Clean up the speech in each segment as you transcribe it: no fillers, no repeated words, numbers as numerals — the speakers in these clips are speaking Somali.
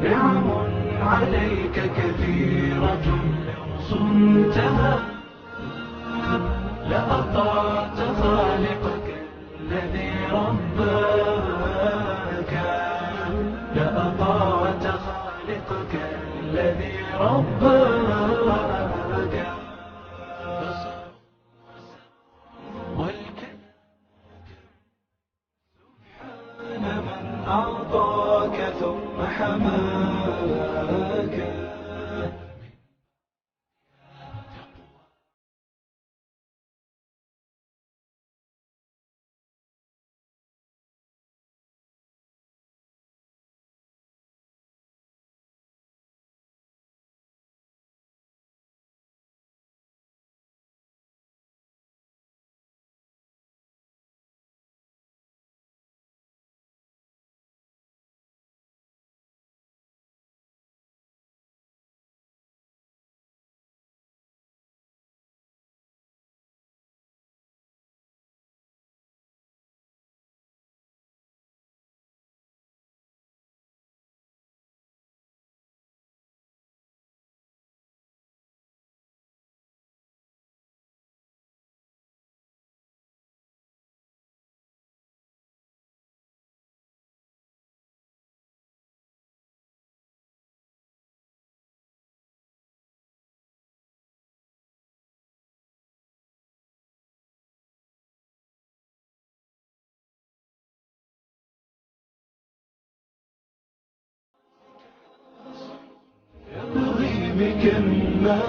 نعم عليك كثيرة لو صنتها لأطعت خالقك الذي رباك، لأطعت خالقك الذي رباك. والكلام سبحان من أعطاك ثم حماك.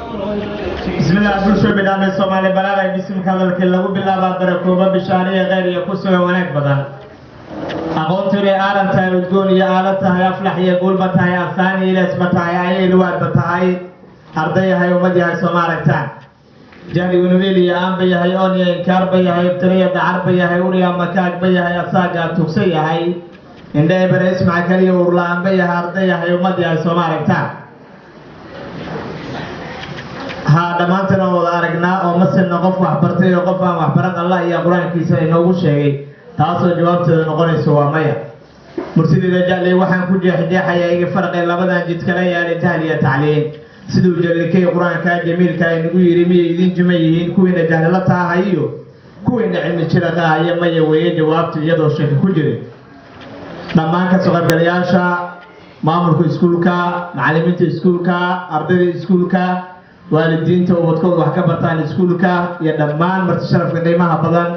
Bismillah, bulsho bidhaamay Soomaali balaalay bisimka hadalkii lagu bilaabaa barakooba bishaariya kheyr iyo ku sugan wanaag badan. Aqoontu inay aaran tahay, udgoon iyo aalo tahay, aflax iyo guulba tahay, asaani ilaasba tahay, ayayluwaadba tahay, arday yahay, ummad yahay, sooma aragtaan? Jahligu nubeel iyo aanba yahay, oon iyo inkaarba yahay, ibtiriya dacarba yahay, uriya makaagba yahay, asaagaa tugsa yahay, indha ebere ismaca kaliya uurla-aanba yahay, arday yahay, ummad yahay, sooma aragtaan? Haa, dhammaanteen oo wada aragnaa oo ma sinna qof waxbartay oo qof aan waxbaran. Allah iyo qur-aankiisa inoogu sheegay, taasoo jawaabteeda noqonayso waa maya. Murtideeda jacley waxaan ku jeexjeexayaa iga farqay labadan jid kala yaalay jahl iyo tacliin. Siduu jallikay qur-aanka jamiilka inagu yidhi, miyay idin jima yihiin kuwiina jahlila taahayiyo kuwiina cilmi jiraqa haya? Maya weeye jawaabtu, iyadoo shaki ku jirin. Dhammaan kasoo qaybgalayaasha, maamulka iskuulka, macallimiinta iskuulka, ardayda iskuulka, waalidiinta ubadkooda wax ka bartaan iskuulka, iyo dhammaan marti sharafka qiimaha badan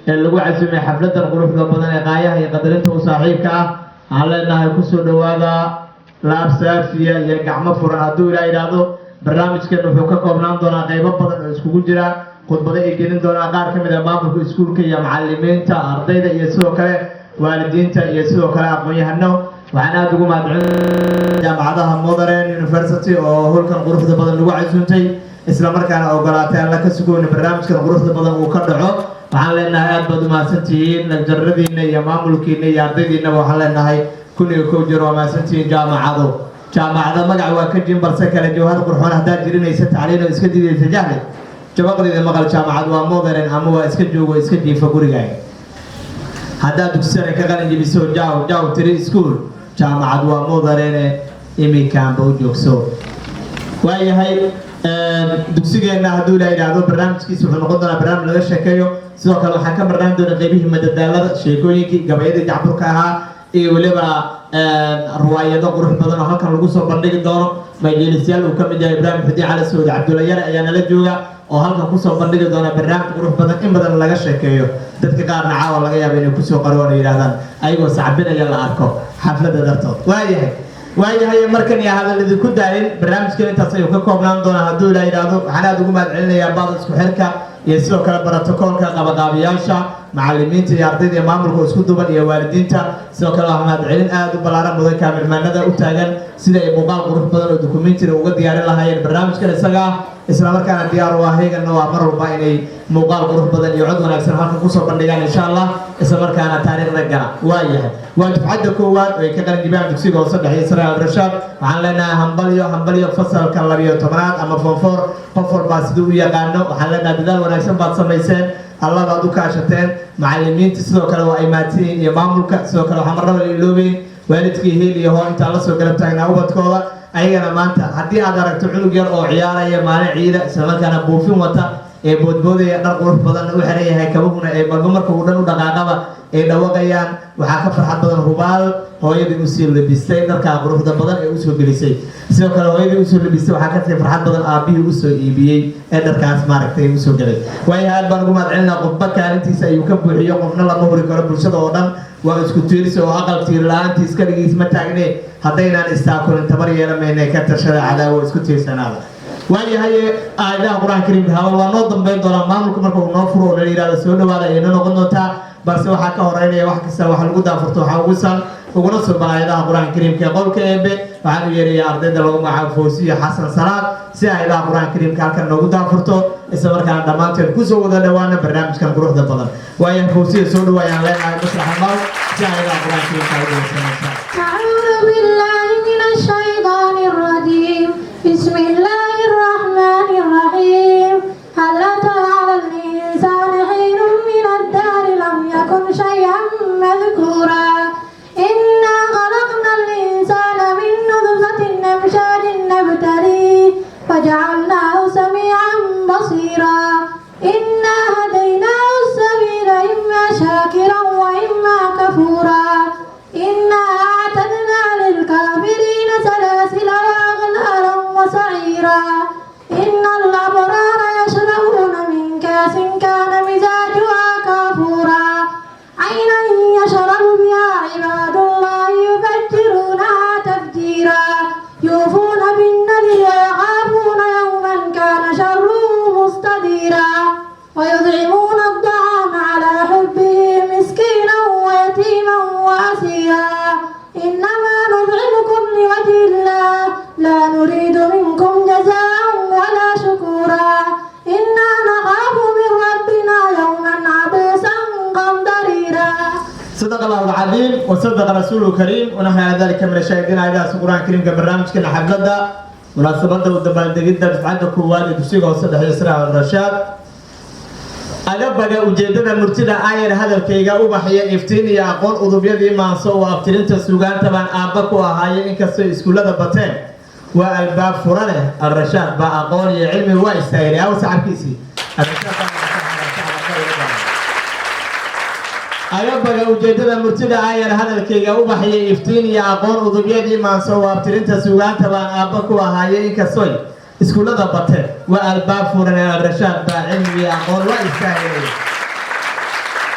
ee lagu casumay xafladan quruxda badan ee qaayaha iyo qadarinta u saaxiibka ah, waxaan leenahay kusoo dhowaada laab saafiya iyo gacmo furan. Hadduu ilaa yidhaahdo, barnaamijkan wuxuu ka koobnaan doonaa qaybo badan oo iskugu jira khudbado ay gelin doonaa qaar ka mid ah maamulka iskuulka iyo macalimiinta, ardayda iyo sidoo kale waalidiinta iyo sidoo kale aqoon-yahano. Waxaan aada ugu mahadcelin jaamacadaha Modern University oo holkan quruxda badan lagu casuuntay, isla markaana ogolaatay alla ka sugoyna barnaamijkan quruxda badan uu ka dhaco. Waxaan leenahay aad baad umahadsantihiin lectureradiina iyo maamulkiina iyo ardaydiinaba. Waxaan leenahay 1001 jeer waa mahadsantihiin. Jaamacado, jaamacada magac waa ka jin, balse kale jawhar qurxoon haddaad jirinaysa tacliin oo iska didaysa jahli, jabaqdeeda maqal. Jaamacad waa Modern ama waa iska joogo, iska jiifa gurigaaga. Haddaad dugsare ka qalin jebiso, jaw jaw tiri school, jaamacad waa Modern, iminkaanba u joogso. Waayahay, dugsigeenna hadduu ilaa yidhaahdo, barnaamijkiisa wuxuu noqon doonaa barnaamij laga sheekeeyo. Sidoo kale waxaan ka marnaan doonaa qeybihii madadaalada, sheekooyinkii, gabayadii jacburka ahaa iyo weliba riwaayado qurux badan oo halkan lagu soo bandhigi doono. Majlisyaal uu ka mid yahay Ibraahim Xudiin Cali Sacuud Cabdulla Yare ayaa nala jooga oo halkan kusoo bandhigi doona barnaamij qurux badan, in badan laga sheekeeyo. Dadka qaarna caawa laga yaaba inay kusoo qaroon yidhahdaan ayagoo sacbinaya la arko xafladda dartood. Waayahay, markan iyo hadal idinku daalin, barnaamijkan intaas ayuu ka koobnaan doonaa hadduu ilaa yidhaahdo. Waxaan aada ugu mahad celinayaa baada isku xirka iyo sidoo kale brotokoolka, qabaqaabiyaasha, macalimiinta iyo ardayda iyo maamulka oo isku duban iyo waalidiinta. Sidoo kale waxaa mahad celin aada u ballaaran mudan kaamirmaanada u taagan sida ay muuqaal qurux badan oo documentary uga diyaarin lahaayeen barnaamijkan isaga ah, islamarkaana diyaar u ah heeganna waa mar walba inay muuqaal qurux badan iyo cod wanaagsan halkan kusoo bandhigaan insha Allah, islamarkaana taariikhda gala. Waayahay, waa dufcadda koowaad oo ay ka qalin jibiyaan dugsiga hoose dhexe iyo sare Alrashaad. Waxaan leenahay hambalyo, hambalyo. Fasalka 12aad ama form four, qof walbaa siduu u yaqaano, waxaan leenahay dadaal wanaagsan baad samayseen, alla baad u kaashateen, macalimiinta sidoo kale waa ay mahadsan yihiin iyo maamulka. Sidoo kale waxaa marnaba la iloobeyn Waalidkii heel iyo hoo intaa lasoo garab taagnaa ubadkooda ayagana maanta haddii aad aragto cunug yar oo ciyaaraya maalin ciida, islamarkaana buufin wata ee boodboodaya, dhar qurux badan u xiran yahay, kabahuna ee balba marka uu dhan u dhaqaaqaba ay dhawaqayaan, waxaa ka farxad badan hubaal hooyadii usii labistay dharkaa quruxda badan ee usoo gelisay. Sidoo kale hooyadii usoo labistay waxaa kasii farxad badan aabihii usoo iibiyey ee dharkaas maaragtay usoo gelay. Waayo, aad baan ugu mahadcelinaa. Qofba kaalintiisa ayuu ka buuxiyo, qofna lama huri karo. Bulshada oo dhan waa isku tiirsi oo aqal tiir la-aantiis kaligiis ma taagne. Haddaynaan istaakurin tabar yeelamayna, ka tashada cadaawo, isku tiirsanaada. Waayahay, aayadaha Qur-aanka Kariimka hadal waa noo dambeyn doonaa. Maamulka marka uu noo furo oo la yidhahdo soo dhawaada ayayna noqon doontaa, balse waxaa ka horeynaya wax kasta waxa lagu daafurto waxaa ugu san uguna soo ban aayadaha Qur-aanka Kariimka ee qowlka Eebe. Waxaan u yeerayaa ardayda lagu magacaabo Foosiyo Xasan Salaad si aayadaha Qur-aanka Kariimka halkan noogu daafurto, isla markaana dhammaanteed kusoo wada dhawaana barnaamijkan quruxda badan. Waayahay, Foosiyo, soo dhawaayaan leenahay masraxa maal si aayadaha Qur-aanka Kariimka ay u dhegeysanaysaa. أعوذ بالله من الشيطان الرجيم. بسم الله الرحمن الرحيم. هل أتى على الإنسان حين من الدهر لم يكن شيئا مذكورا؟ إنا خلقنا الإنسان من نطفة أمشاج نبتليه فجعلناه سميعا بصيرا. إنا هديناه السبيل إما شاكرا وإما كفورا. إنا أعتدنا للكافرين سلاسل وأغلالا وسعيرا. إن الأبرار يشربون من كأس كان مزاجها كافورا. عينا يشرب بها عباد الله يفجرونها تفجيرا. يوفون بالنذر ويخافون يوما كان شره مستديرا. ويطعمون الطعام على حبه مسكينا ويتيما وأسيرا. إنما نطعمكم لوجه الله، لا نريد منكم جزاء ولا شكورا. إنا نخاف من ربنا يوما عبوسا قمطريرا. صدق الله العظيم وصدق رسوله الكريم ونحن على ذلك من الشاهدين. Aayadahaas Qur-aanka Kariimka barnaamijkeena xafladda munaasabadda u dabaaldegidda dufcadda koowaad ee dugsiga hoose dhexe sare Al Rashaad. Agabaga ujeedada murtida ayar hadalkayga ubaxya iftiin iyo aqoon, udubyadii maanso oo abtirinta suugaanta baan aabba ku ahaaye. Inkastoo iskuullada bateen, waa albaab fura leh Al-Rashaad baa aqoon iyo cilmi waa istaagay. Aw sacabkiisii Al-Rashaad baa. Agabaga ujeedada murtida ayar hadalkayga ubaxya iftiin iyo aqoon, udubyadii maanso oo abtirinta suugaanta baan aabba ku ahaaye. Inkastoy iskuullada bateen, waa albaab furan ee Al-Rashaad baa cilmi iyo aqoon waa istaagay.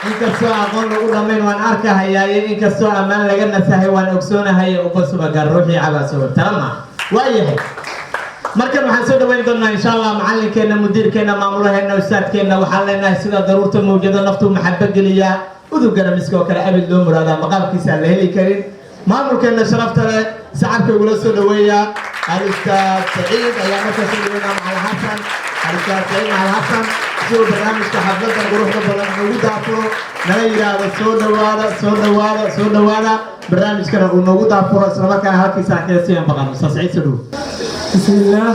Inkastoo aqoon lagu dhammayn waan arkahayaaye, inkastoo ammaan laga nasahay waan ogsoonahay, uba subagar ruuxii cabaasogo tala maaha. Waayahay, markan waxaan soo dhaweyn doonaa insha Allah macalinkeenna, mudiirkeenna, maamulaheena, ustaadkeenna. Waxaan leenahay sida daruurta mawjado naftu maxabo geliyaa, udugana miska oo kale abid loo muraadaa, maqaamkiisa aan la heli karin. Maamulkeenna sharafta leh sacabka ugula soo dhaweeya. Al-Ustaad Saciid ayaa markaa soo dhaweynaa, Macalin Xasan, Al-Ustaad Saciid Macalin Xasan, si uu barnaamijka xafladan quruxda badan noogu daafuro, nala yidhaahdo soo dhawaada, soo dhawaada, soo dhawaada, barnaamijkana uu noogu daafuro, islamarkaana halkiisa aan kaga sii anbaqano. Ustaad Saciid, soo dhawo. بسم الله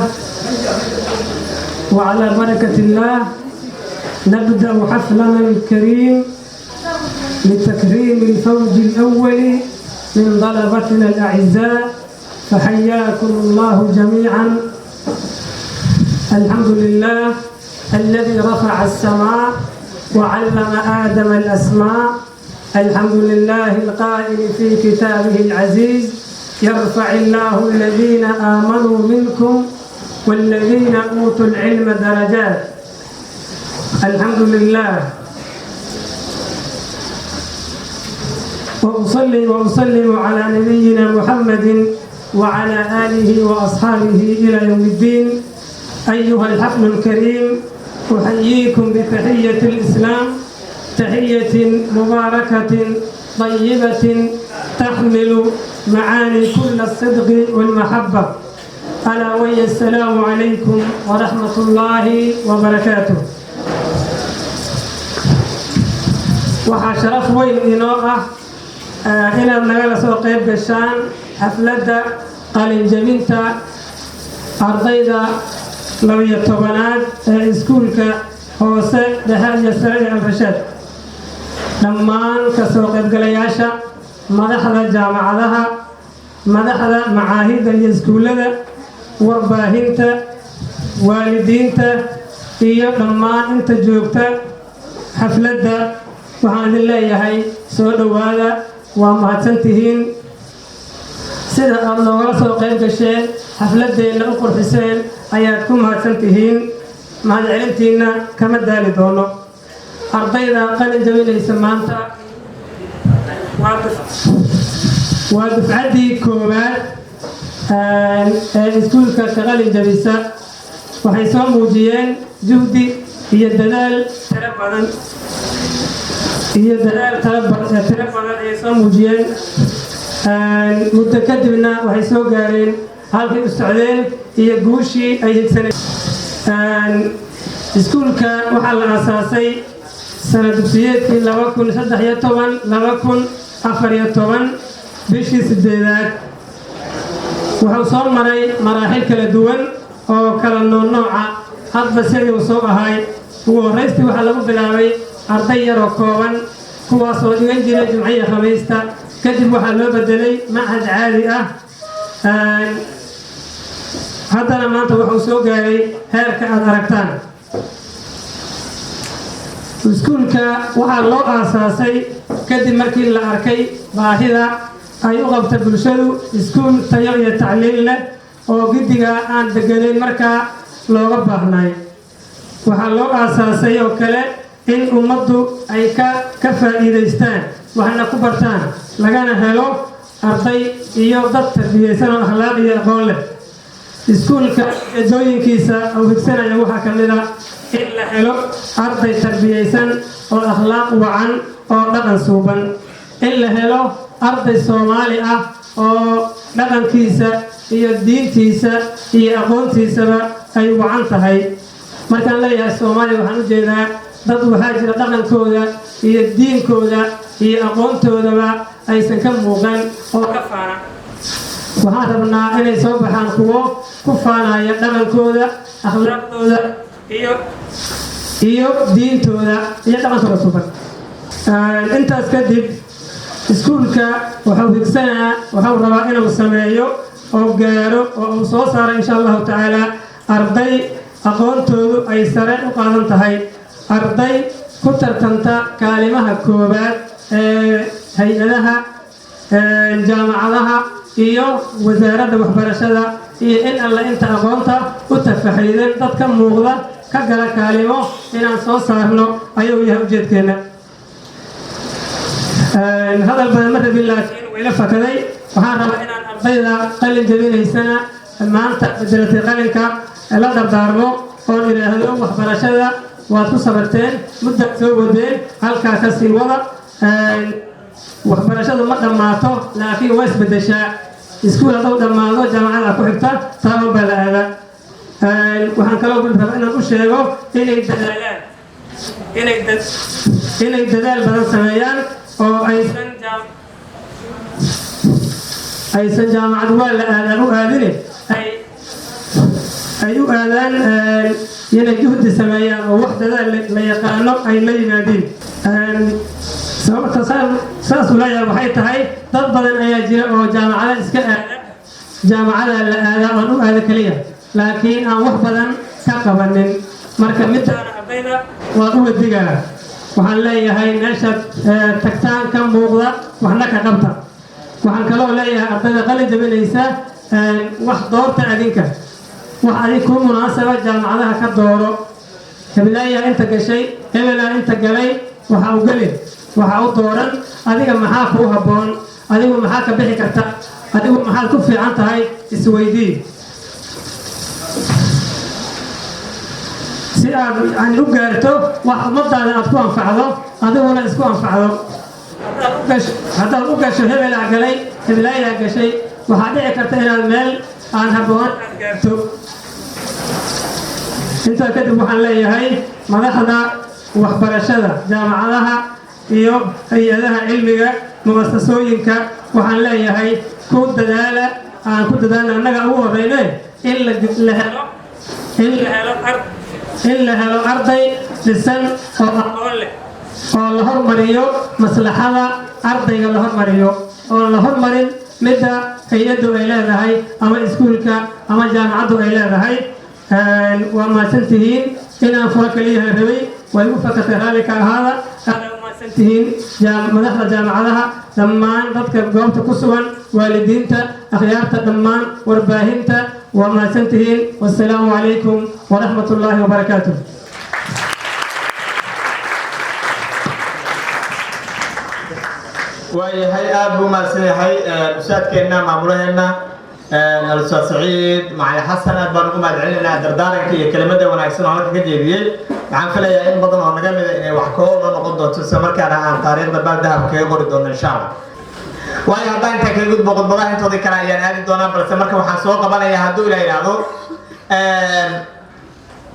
وعلى بركة الله نبدأ حفلنا الكريم لتكريم الفوج الأول من طلبتنا الأعزاء، فحياكم الله جميعا. الحمد لله الذي رفع السماء وعلم آدم الأسماء. الحمد لله القائل في كتابه العزيز: يرفع الله الذين آمنوا منكم والذين أوتوا العلم درجات. الحمد لله، وأصلي وأسلم على نبينا محمد وعلى آله وأصحابه إلى يوم الدين. أيها الحفل الكريم، أحييكم بتحية الإسلام، تحية مباركة طيبة تحمل معاني كل الصدق والمحبة، ألا وهي السلام عليكم ورحمة الله وبركاته. Waxaa sharaf weyn inoo ah inaad nagala soo qayb gashaan xafladda qalinjabinta ardayda 12aad ee iskuulka hoose dhexe iyo sare ee Alrashaad. Dhammaan ka soo qaybgalayaasha, madaxda jaamacadaha Madaxda macaahidda iyo iskuullada, warbaahinta, waalidiinta iyo dhammaan inta joogta xafladda, waxaan idin leeyahay soo dhowaada. Waa mahadsantihiin sida aada noogala soo qayb gasheen, xafladdeenna u qurxiseen ayaad ku mahadsantihiin. Mahadcelintiinna kama daali doono. Ardayda qalin jabinaysa maanta waa dufcaddii koowaad ee iskuulka ka qalin jabisa. Waxay soo muujiyeen juhdi iyo dadaal tiro badan ayay soo muujiyeen. Muddo kadibna waxay soo gaareen halkay u socdeen iyo guushii ay higsaneen. Iskuulka waxaa la aasaasay sana dugsiyeedkii 2013 2014, bishii sideedaad. Wuxuu soo maray maraaxil kala duwan oo kala noolnooca, hadba sidii uu soo ahay. Ugu horraystii waxaa lagu bilaabay arday yaroo kooban, kuwaasoo dhigan jiray Jumciya Khamiista. Kadib waxaa loo bedelay machad caadi ah. Haddana maanta wuxuu soo gaaray heerka aada aragtaan. Iskuulka waxaa loo aasaasay kadib markii la arkay baahida ay u qabta bulshadu iskuul tayo iyo tacliin leh oo giddiga aan deganayn markaa looga baahnay. Waxaa loo aasaasay oo kale in ummaddu ay ka faa'iidaystaan, waxna ku bartaan, lagana helo arday iyo dad tarbiyeysan oo akhlaaq iyo aqoon leh. Iskuulka ujeedooyinkiisa uu higsanaya waxaa ka mid a in la helo arday tarbiyeysan oo akhlaaq wacan oo dhaqan suuban, in la helo arday Soomaali ah oo dhaqankiisa iyo diintiisa iyo aqoontiisaba ay wacan tahay. Markaan leeyahay Soomaaliya, waxaan u jeedaa dad waxaa jira dhaqankooda iyo diinkooda iyo aqoontoodaba aysan ka muuqan oo ka faana. Waxaan rabnaa inay soo baxaan kuwo ku faanaya dhaqankooda, akhlaaqdooda iyo diintooda iyo dhaqankooda suban. Intaas kadib, iskuulka wuxuu higsanaa, wuxuu rabaa inuu sameeyo oo gaaro oo uu soo saaro, insha Allahu tacaala, arday aqoontoodu ay sare u qaadan tahay, arday ku tartanta kaalimaha koowaad ee hay-adaha, jaamacadaha iyo wasaaradda waxbarashada iyo in alle inta aqoonta u tafaxaydan, dad ka muuqda, ka gala kaalimo inaan soo saarno ayuu yahay ujeedkeenna. Hadal badan ma rabin, laakiin wayla fakaday. Waxaan rabaa inaan ardayda qalin jabinaysana maanta bedelatay qalinka la dardaarmo oon idhaahdo: waxbarashada waad ku sabarteen, muddaad soo wadeen, halkaa ka sii wada. Waxbarashadu ma dhammaato, laakiin waa isbedeshaa. Iskuul hadduu dhammaado, jaamacada ku xigta taaban baa la aadaa. Waxaan kaloo rabaa inaan u sheego inay dadaalaan, inay dadaal badan sameeyaan oo aysan jaamacad waa la aadaan u aadine, ay u aadaan inay juhdi sameeyaan oo wax dadaal la yaqaano ay la yimaadiin. Sababta saasuu leeyahay waxay tahay dad badan ayaa jira oo jaamacada iska aada, jaamacada la aadaa oon u aado keliya, laakiin aan wax badan ka qabanin. Marka midaana ardayda waa uga digaa. Waxaan leeyahay meeshaad tagtaan ka muuqda, waxna ka qabta. Waxaan kaloo leeyahay ardayda qalin jabinaysa: wax doorta adinka, wax adig kuu munaasaba jaamacadaha ka dooro. Hebelaayaa inta gashay, hebelaa inta galay, waxa u gelin, waxa u dooran adiga maxaa kuu habboon, adigu maxaa ka bixi karta, adigu maxaad ku fiican tahay, isweydii si aad yani u gaarto wax ummadaada aad ku anfacdo, adiguna isku anfacdo. Haddaad u gasho hebelaa galay, hebelaayaa gashay, waxaa dhici karta inaad meel aan habboon aad gaarto. Intaa kadib, waxaan leeyahay madaxda waxbarashada, jaamacadaha iyo hay-adaha cilmiga, muasasooyinka, waxaan leeyahay ku dadaala, aan ku dadaalna annaga ugu horeyne in la helo arday dhisan oo aqoon leh, oo la hormariyo maslaxada ardayga la hormariyo, oon la hormarin Midda hay-addu ay leedahay ama iskuulka ama jaamacaddu ay leedahay. Waa mahadsantihiin. Inaan furo kaliyaha rabay, way u fakatay, raalli ka ahaada. Aad u mahadsantihiin madaxda jaamacadaha, dhammaan dadka goobta ku sugan, waalidiinta, akhyaarta, dhammaan warbaahinta, waa mahadsantihiin. Wassalaamu calaykum waraxmat ullaahi wabarakaatuh. Waayahay, aada buu mahadsan yahay ustaadkeenna, maamulaheenna, Alustaad Saciid Macali Xasan. Aad baan ugu mahad celinaynaa dardaaranka iyo kelimada wanaagsan oo halka ka jeediyey. Waxaan filayaa in badan oo naga mida inay wax koob noo noqon doonto, isla markaana aan taariikhda baal dahab kaga qori doono, insha Allah. Waayo, haddaan intaa kaga gudbo, khudbadaha intoodii kale ayaan aadi doonaa, balse marka waxaan soo qabanayaa, hadduu Ilaa yidhaahdo,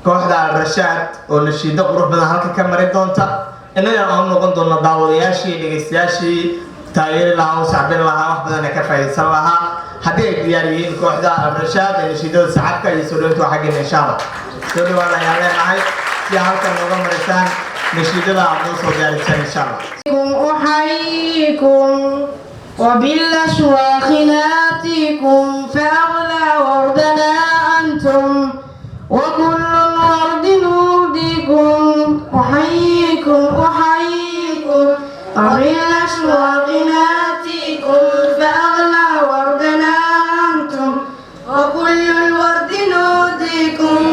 kooxda Al-Rashaad oo nashiido qurux badan halka ka mari doonta. Innagana aan noqon doonno daawadayaashii, dhegaystayaashii taageeri lahaa, u sacbin lahaa, wax badanna ka faa'iidaysan lahaa, haddii ay diyaar yihiin kooxda Al-Rashaad ee nashiidada sacabka iyo soo dhaweynta xaggeena. Insha Allah, soo dhawaada ayaan leenahay si halkan nooga marisaan nashiidada aad noo soo diyaarisaan, insha Allah. أحييكم وبالأشواق ناتيكم، فأغلى وردنا أنتم وكل الورد نوديكم. أحييكم أحييكم وبالأشواق ناتيكم، فأغلى وردنا أنتم وكل الورد نوديكم.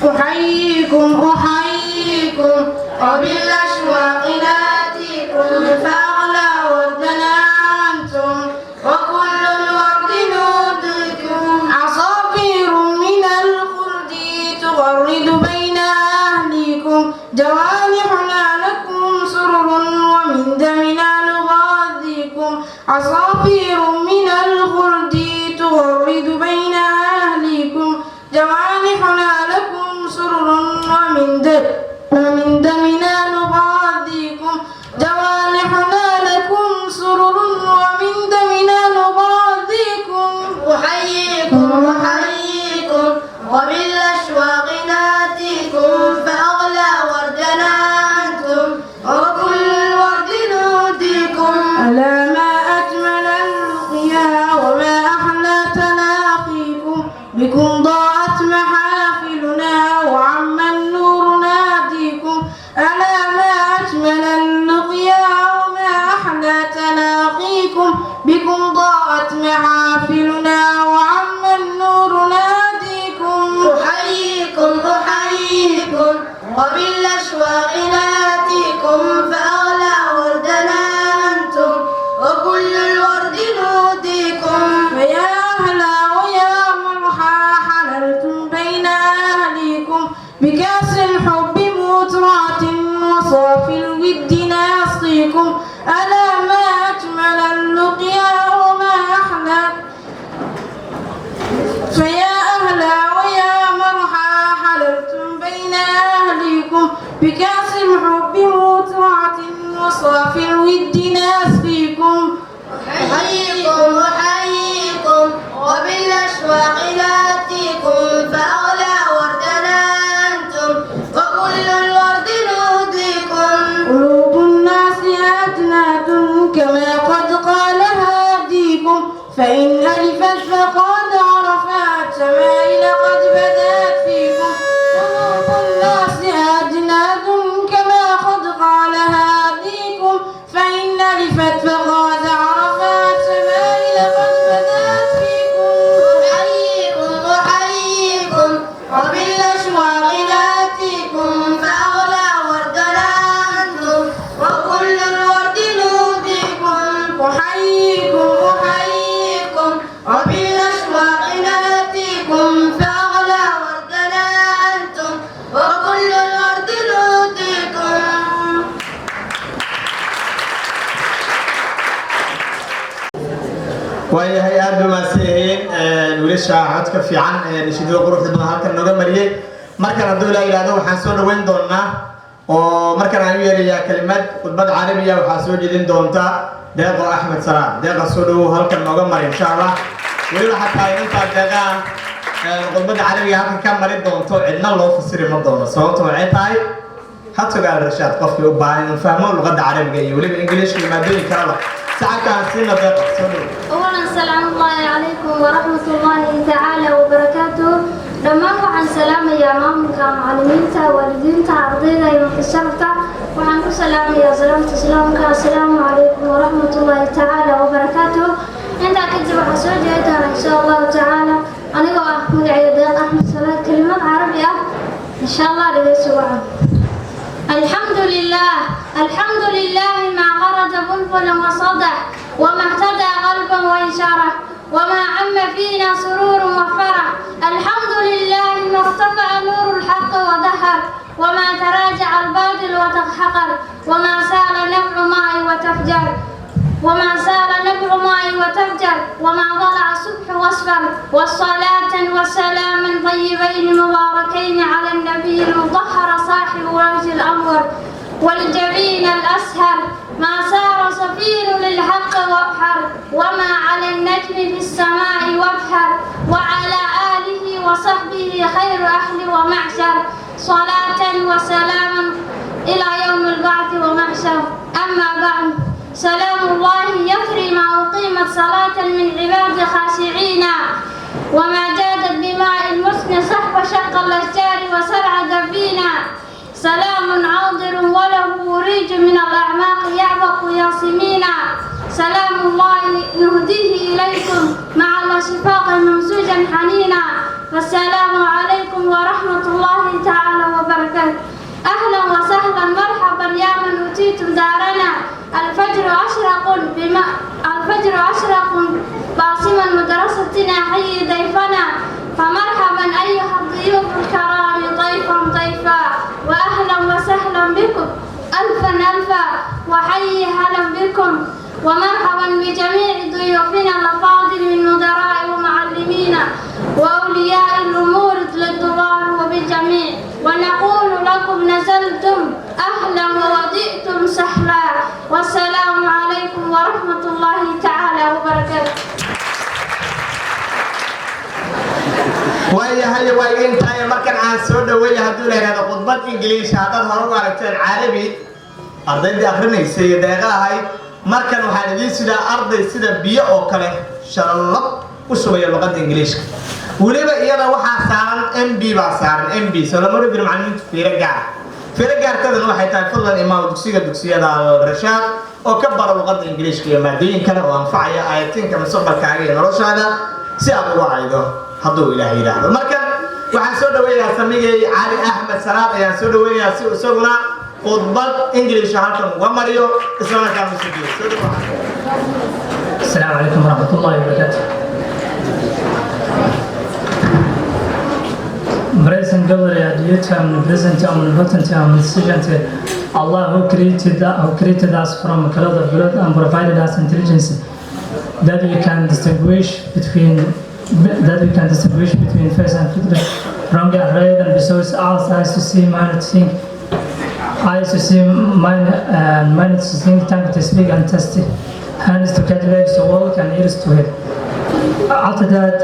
أحييكم أحييكم وبالأشواق ناتيكم، فأغلى وردنا أنتم وكل الورد نوديكم. عصافير من الخلد تغرد بين أهليكم، جوانحنا لكم سرر ومن دمنا نغاذيكم. عصافير من الخلد تغرد بين أهليكم، جوانحنا لكم سرر ومن دمنا نغاذيكم. جوانحنا لكم سرر ومن دمنا نغاذيكم. أحييكم أحييكم وبالأشواق ناتيكم، فأغلى وردنا أنتم وكل الورد نوديكم. ألا ما أجمل اللقيا وما أحلى تلاقيكم، بكم ضاءت محافلنا وعم النور ناديكم. ألا ما أجمل اللقيا وما أحلى تلاقيكم، بكم ضاءت محافلنا وعم النور ناديكم. أحييكم أحييكم وبالأشواق ناتيكم، فأغلى وردنا أنتم وكل الورد نوديكم. فيا أهلا ويا مرحى حللتم بين أهليكم، بكأس الحب مترعة وصافي الود ناسقيكم. ألا ما أجمل اللقيا وما أحلى. فيا أهلا ويا مرحى حللتم بين أهليكم، بكأس الحب مترعة وصافي الود ناسقيكم. أحييكم أحييكم وبالأشواق ناتيكم، فأغلى وردنا أنتم وكل الورد نوديكم. قلوب الناس أجناد كما قد قال هاديكم، فإن ألفت فقد عرفت شمائل قد بدت فيكم. قلوب الناس أجناد كما قد قال هاديكم، فإن ألفت فقد عرفت شمائل قد بدت فيكم. أحييكم أحييكم وبالأشواق ناتيكم، فأغلى وردنا أنتم وكل الورد نوديكم. أحييكم أحييكم وبالأشواق ناتيكم، فأغلى وردنا أنتم وكل الورد نوديكم. Waayahay, aada ba mahadsanyihiin wiilasha codka fiican ee nashiidada quruxda badan halkan nooga mariyey. Markan, hadduu Ilaa yidhahdo, waxaan soo dhaweyn doonaa oo markan aan u yeerayaa kelimad khudbad carabiya. Waxaa soo jeedin doonta Deeqo Axmed Salaam. Deeqa, soo dhawow, halkan nooga mari, insha Allah. Weliba xataa intaa Deeqaa khudbadda carabiga halkan ka mari doonto, cidna loo fasiri ma doono. Sababta waxay tahay, hatoga Al-Rashaad qofkii u baahan inuu fahmo luqadda carabiga iyo weliba Ingiliishka iyo maadooyin kaleba Sacabkaan siina Deeqa. Soo dhow. أولا، سلام الله عليكم ورحمة الله تعالى وبركاته. Dhammaan waxaan salaamayaa maamulka, macallimiinta, waalidiinta, ardayda iyo mutasharafta. Waxaan ku salaamayaa salaamta islaamka: asalaamu calaykum waraxmat ullaahi tacaala wabarakaatuh. Intaa kadib, waxaan soo jeedi doonaa, insha Allahu tacaala, anigoo ah magacayda Deeq Axmed Salaad, kelimad Carabi ah, insha Allah. Dhegeysi wacan. الحمد لله، الحمد لله ما غرد بلبل وصدح، وما اهتدى قلبا وانشرح، وما عم فينا سرور وفرح. الحمد لله ما ارتفع نور الحق وظهر، وما تراجع الباطل وتقهقر، وما سال نبع ماء وتفجر، وما سال نبع ماء وتفجر، وما طلع الصبح واصفر. والصلاة والسلام طيبين مباركين على النبي المطهر، صاحب وجه الأنور والجبين الأسهر. ما سار سفين للحق وابحر، وما على النجم في السماء وابحر، وعلى آله وصحبه خير أهل ومعشر، صلاة وسلاما إلى يوم البعث ومحشر. أما بعد، سلام الله يفري ما أقيمت صلاة من عباد خاشعين، وما جادت بماء المسن صحب شق الأشجار وسرع دفينا. سلام عاضر وله وريج من الأعماق يعبق ياسمينا. سلام الله نهديه إليكم مع الأشفاق ممزوجا حنينا. والسلام عليكم ورحمة الله تعالى وبركاته. أهلا وسهلا، مرحبا يا من أتيتم دارنا. الفجر أشرق بما الفجر أشرق باسما مدرستنا، حي ضيفنا. فمرحبا أيها الضيوف الكرام، ضيفا ضيفا، وأهلا وسهلا بكم ألفا ألفا، وحي هلا بكم، ومرحبا بجميع ضيوفنا الأفاضل من مدراء ومعلمين وأولياء الأمور للطلاب وبالجميع. ونقول لكم: نزلتم أهلا ووطئتم سهلا. والسلام عليكم ورحمة الله تعالى وبركاته. Waayahay, waa intaay. Markan aan soo dhaweeya, hadduu la yidhahdo, khudbad Ingiliisha. Haddaad hore u aragteen Carabi ardaydii akrinaysay iyo Deeqa ahayd, markan waxaan idiin sidaa arday sida biyo oo kale shalallab u shubaya luqadda Ingiliishka. Weliba iyada waxaa saaran MB baa saaran, MB soo lama oran jirin macallimiintu. Fiiro gaar, fiiro gaarkadan waxay tahay: fadlan imaaw dugsiga, dugsiyada Rashaad, oo ka bara luqadda Ingiliishka iyo maadooyin kale oo anfacaya ayatinka mustaqbalkaaga iyo noloshaada, si aad ugu caydo, hadduu Ilaah yidhaahdo. Markan waxaan soo dhaweynayaa samigay Cali Axmed Salaad ayaan soo dhaweynayaa, si isaguna khudbad Ingiliisha halkan uga mariyo, isla markaana usoo jeedo. Soo dhawaad. السلام عليكم ورحمة الله وبركاته. Present glory and duty, omnipresent, omnipotent, omniscient Allah who created us from a cloud of blood and provided us intelligence that we can distinguish between face and fitr, wrong and right, and bestows us eyes to see, mind to think, eyes to see, mind and mind to think, tongue to speak and taste, hands to catch, legs to walk, and ears to hear. After that,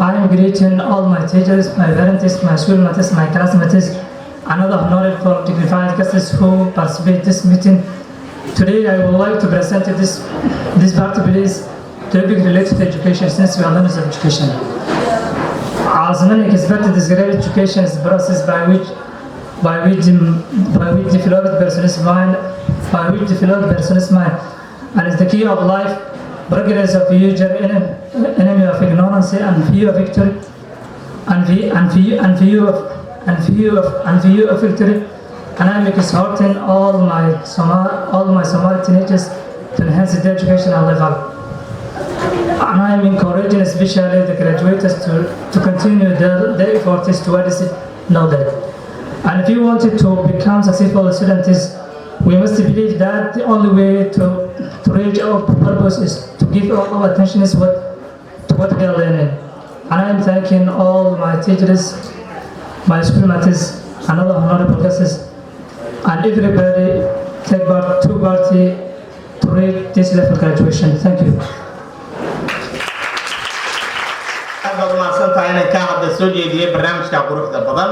I am greeting all my teachers, my parents, my schoolmates, my classmates, and other honorable dignified guests who participate this meeting. Today, I would like to present this particular topic related to education, since we are learners of education. As many experts describe, education is the process by which developed person's mind by which developed person's mind and is the key of life, progress of future, enemy of ignorance and view of victory and view of and view of and view of victory. And I'm exhorting all my Somali teenagers to enhance their educational level, and I'm encouraging especially the graduates to continue their efforts towards knowledge. And if you wanted to become successful students, we must believe that the only way to reach our purpose is to give all our attention is what to what we are learning. And I'm thanking all my teachers, my schoolmates, and other honorable guests, and everybody take part to party to reach this level graduation. Thank you. Aad baad umahadsan tahay inaan kaa hadda soo jeediyey barnaamijka quruxda badan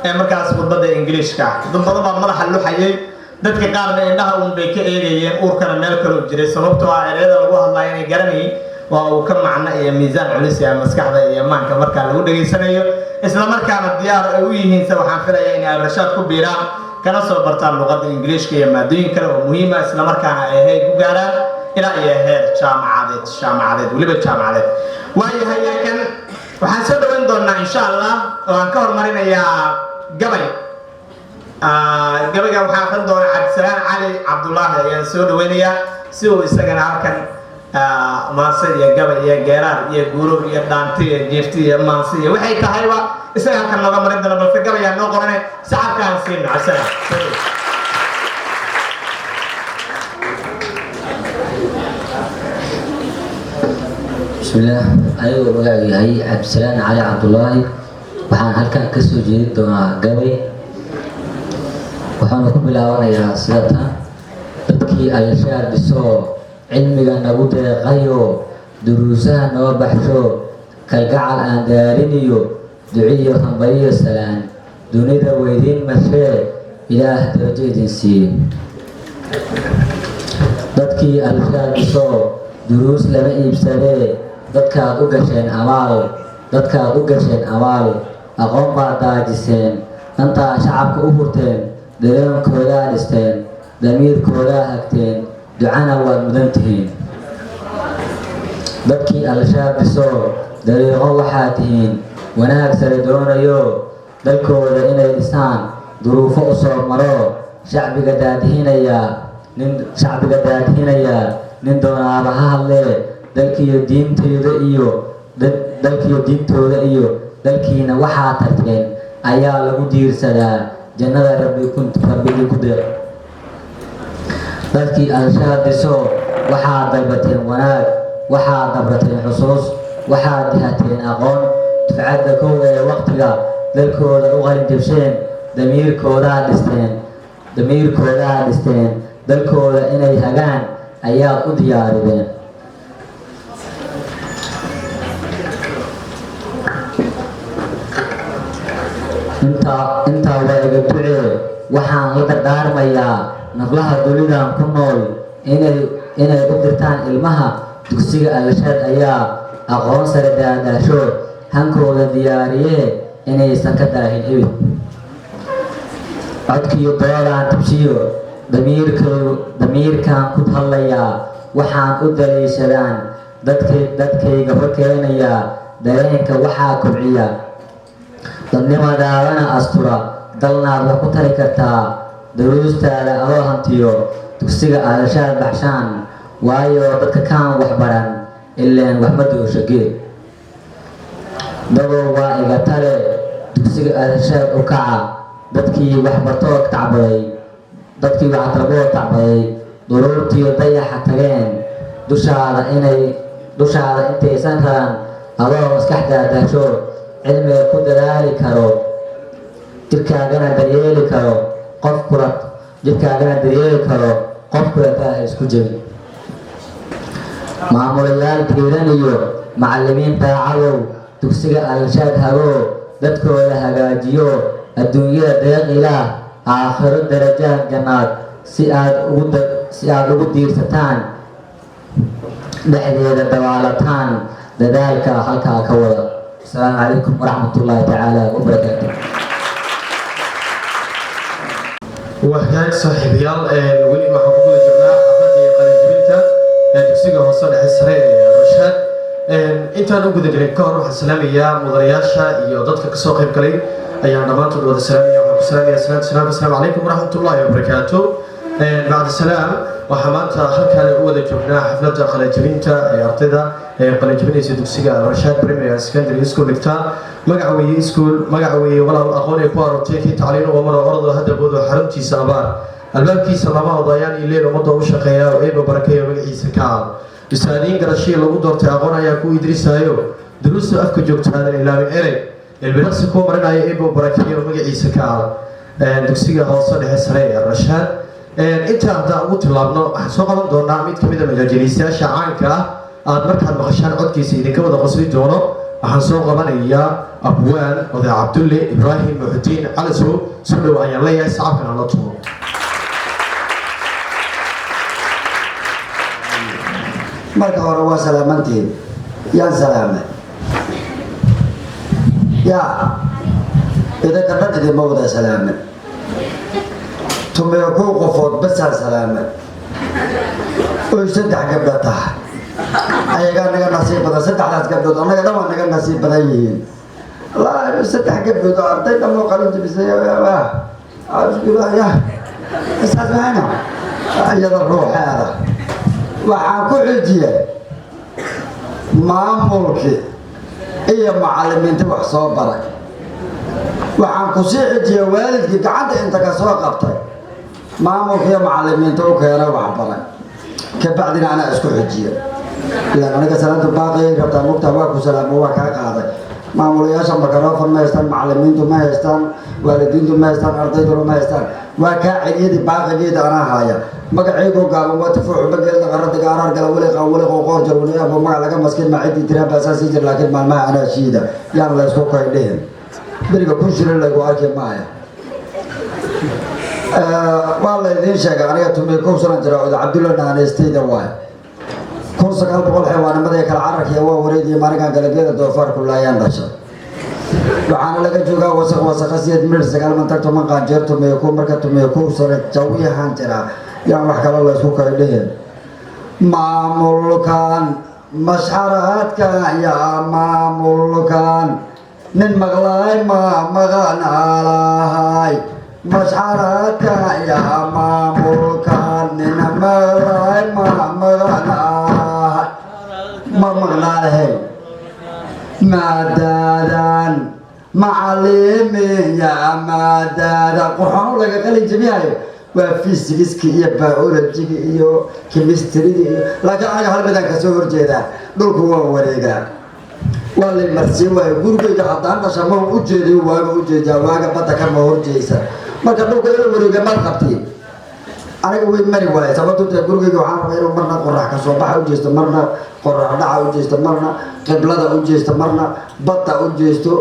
ee markaas khudbadda Ingiliishka. Dad badan baa madaxa luxayay. Dadka qaarna indhaha uun bay ka eegayeen, uurkana meel kaloo jiray, sababtoo ah ereyada lagu hadlaya inay garanayin waa uu ka macno iyo miisaan culus yahay maskaxda iyo maanka markaa lagu dhegaysanayo, isla markaana diyaar ay u yihiin. Se waxaan filayaa inay Alrashaad ku biiraan, kana soo bartaan luqadda Ingiliishka iyo maadooyin kale oo muhiima, isla markaana ay heer ku gaaraan ilaa iyo heer jaamacadeed, jaamacadeed, weliba jaamacadeed. Waayahay, kan waxaan soo dhaweyn doonaa, insha Allah, oo aan ka hormarinayaa gabay. Gabayga waxaan aqrin doonaa Cabdisalaan Cali Cabdulaahi ayaan soo dhaweynayaa, si uu isagana halkan maanse iyo gabay iyo geeraar iyo guuro iyo dhaanti iyo jiifti iyo maanse iyo waxay tahayba isaga halkan nooga marin doona. Balse gabayaa noo qorane, sacabkaan siino Cabdisalaan. Bismillaah, anigoo magacuu yahay Cabdisalaan Cali Cabdulaahi, waxaan halkan ka soo jeedin doonaa gabay, waxaana ku bilaabanayaa sida tan: dadkii Alshaar dhisoo, cilmiga nagu deeqayo, duruusaha noo baxsho, kalgacal aan daariniyo, duciyo hambaliyo salaan, dunida weydiin mashee, Ilaah darajo idin siiye. Dadkii Alshaar dhisoo, duruus lama iibsadee, dadkaad u gasheen abaal, dadkaad u gasheen abaal, aqoon baad daajiseen, dantaa shacabka u hurteen, dareenkoodaa dhisteen, damiirkoodaa hagteen, ducana waad mudan tihiin. Dadkii Alshaab dhisoo, dariiqo waxaa tihiin wanaag sare doonayo, dalkooda inay dhisaan duruufo u soo maro, shacbiga daadihinayaa nin, shacbiga daadihinayaa nin doonaaba ha hadlee, dalkiiyo diintooda iyo dalkiiyo diintooda iyo dalkiina waxaa tarteen ayaa lagu diirsadaa, jannada Rabbi ku, Rabbigii ku deeq. Dadkii Alshaab dhisoo, waxaad dalbateen wanaag, waxaad dabrateen xusuus, waxaad dihateen aqoon, dufcadda kow ee waqtiga dalkooda u qalin jabsheen, damiirkoodaa dhisteen, damiirkoodaa dhisteen, dalkooda inay hagaan ayaad u diyaarideen. Intaa waa iga ducee. Waxaan la dardaarmayaa naflaha dunidan ku nool inay u dirtaan ilmaha dugsiga Alshaad ayaa aqoon sare daadaasho, hankooda diyaariyee, inaysan ka daahin ebid. Codkiyo doodaan tabshiyo damiirkaan ku hadlayaa, waxaan u daliishadaan dadkayga hor keenayaa, dareenka waxaa kobciya dadnimadaadana astura, dalnaad wax ku tari kartaa daruustaada adoo hantiyo dugsiga Alashaad baxshaan, waayo dadka kaan waxbaran ileen waxma doosho geed. Dadow, waa iga tale, dugsiga Alashaad u kaca. Dadkii waxbartood tacbaday, dadkii waxtarbood tacbaday, duruurtiyo dayaxa tageen, dushaada inay dushaada intaysan raran, adoo maskax daadaasho, cilmiga ku dadaali karo, jirkaagana daryeeli karo, qof kula jirkaagana daryeeli karo, qof kula taaha isku jebin. Maamulayaal diiran iyo macallimiin daacadow, dugsiga Alshaad hagoo, dadkooda hagaajiyo, adduunyada deeq Ilaah, aakhiro darajaad jannaad, si aad ugu diirsataan, dhexdeeda dabaalataan, dadaalka halkaa ka wada. Asalaamu calaykum waraxmat ullaahi tacaala wabarakaatu. Wahagaag saaxiibayaal, weli waxaan ku guda jirnaa xafladii qalinjibinta ee dugsiga hoose dhexe sare ee Rashaad. Intaan u guda gelin ka hor, waxaan salaamayaa mudanayaasha iyo dadka kasoo qayb galay ayaan dhammaantood wada salaamaya. Waxaan ku salaamaya salaatu salaam, asalaamu calaykum waraxmatullaahi wabarakaatu. Bacda salaam, waxaa maanta halkaan u wada joognaa xafladda qalinjibinta ee ardayda ee qalinjibinaysa dugsiga Rashaad Primary and Secondary School dhigta. Magaca weeye iskuul, magaca weeye walaal, aqoon ay ku aroortay, kii tacliin uga maro, ordo hadda boodo, xaruntiisa abaar albaabkiisa lama odayaan ileel, ummadda u shaqeeya oo Eeba barakeeyo, magaciisa ka caal ustaadiin garashii lagu doortay, aqoon ayaa ku idrisaayo, duruusta afka joogtaadan ilaawin, erey ilbiriqsi kuu marinayo, Eeba barakeeyo, magaciisa ka caal dugsiga hoose dhexe sare ee Rashaad. Intaa haddaan ugu tillaabno, waxaan soo qaban doonaa mid ka mid a majaajiliistayaasha caanka ah, aad markaad maqashaan codkiisa idinka wada qosli doono. Waxaan soo qabanayaa abwaan oday Cabdulle Ibraahim Muxudiin Calasow. Soo dhow ayaan leeyahay, sacabkan aan la tumo. Marka hore waa salaamantihiin. Yaan salaamay? Yaa idinka dhan idinma wada salaamin, 11 qofood basaan salaamay, oy saddex gabdho tahay. Ayagaa naga nasiib badan, saddexdaas gabdhood annaga dhan waa naga nasiib badan yihiin. Saddex gabdhood oo arday dhan oo qalin jabisay, ya isaas mahayno. Iyada ruuxeeda waxaan ku xijiyey maamulkii iyo macallimiinta wax soo baray. Waxaan ku sii xijiyey waalidkii gacanta inta ka soo qabtay maamulka iyo macallimiinta u keenay wax baray. Kabacdina anaa isku xijiye, ilaan aniga salaanta baaqiyay rabtaa mugtaa. Waa ku salaamo, waa kaa qaaday. Maamulayaasha makarofon ma haystaan, macallimiintu ma haystaan, waalidiintu ma haystaan, ardayduna ma haystaan. Waa kaa celiyadii, baaqigeeda anaa haaya. Magacaygoo gaaban waa Tifuuxu Bageelda Qaradiga Araar Gala Weliqa Weliqo Qoor Jarwani Abo. Magac laga maskin ma ciddii tiraa baasaasii jir, laakiin maalmaha anaa shiida. Yaan la isku kaydhihin, beriga 1000 shilin laygu arki maaya. Waa laydiin sheegay, aniga 11 sanan jira. Oda Cabdulla naanaystayda waay. 1900 xewaanimada kala cararkiya waa wareegiya maalinkan galageeda doofaarku laayaan dhashay. Waxaana laga joogaa wasaq wasaqa sideed mir sagaal mantag toban qaanjeer 11. Marka 11 sano jawiyahan jiraa, yaan wax kale laysku kala dhihin. Maamulkan mashxaraadka yaa maamulkan nin maqlaay ma maqan alahay. Mashxaraadka yaa maamulkan nin maqlaay ma maqan alahay, ma maqnaalahay. Maadaadan macalimiin yaa maadaada qurxoon laga qalin jabiyayo waa physicska iyo biologyga iyo chemistryga iyo, laakiin aniga hal midaan kasoo horjeedaa: dhulku waa wareegaa. Waa lay marsiin waayo. Gurigayga haddaan dhasha ma u jeediyo, waaga u jeedaa, waaga badda kama horjeesa. Marka dhulka inuu wareega maad qabtiin? Aniga way mari waaye. Sababto tahay, gurigayga waxaan rabaa inuu marna qorax kasoo baxa u jeesto, marna qorax dhaca u jeesto, marna qiblada u jeesto, marna badda u jeesto,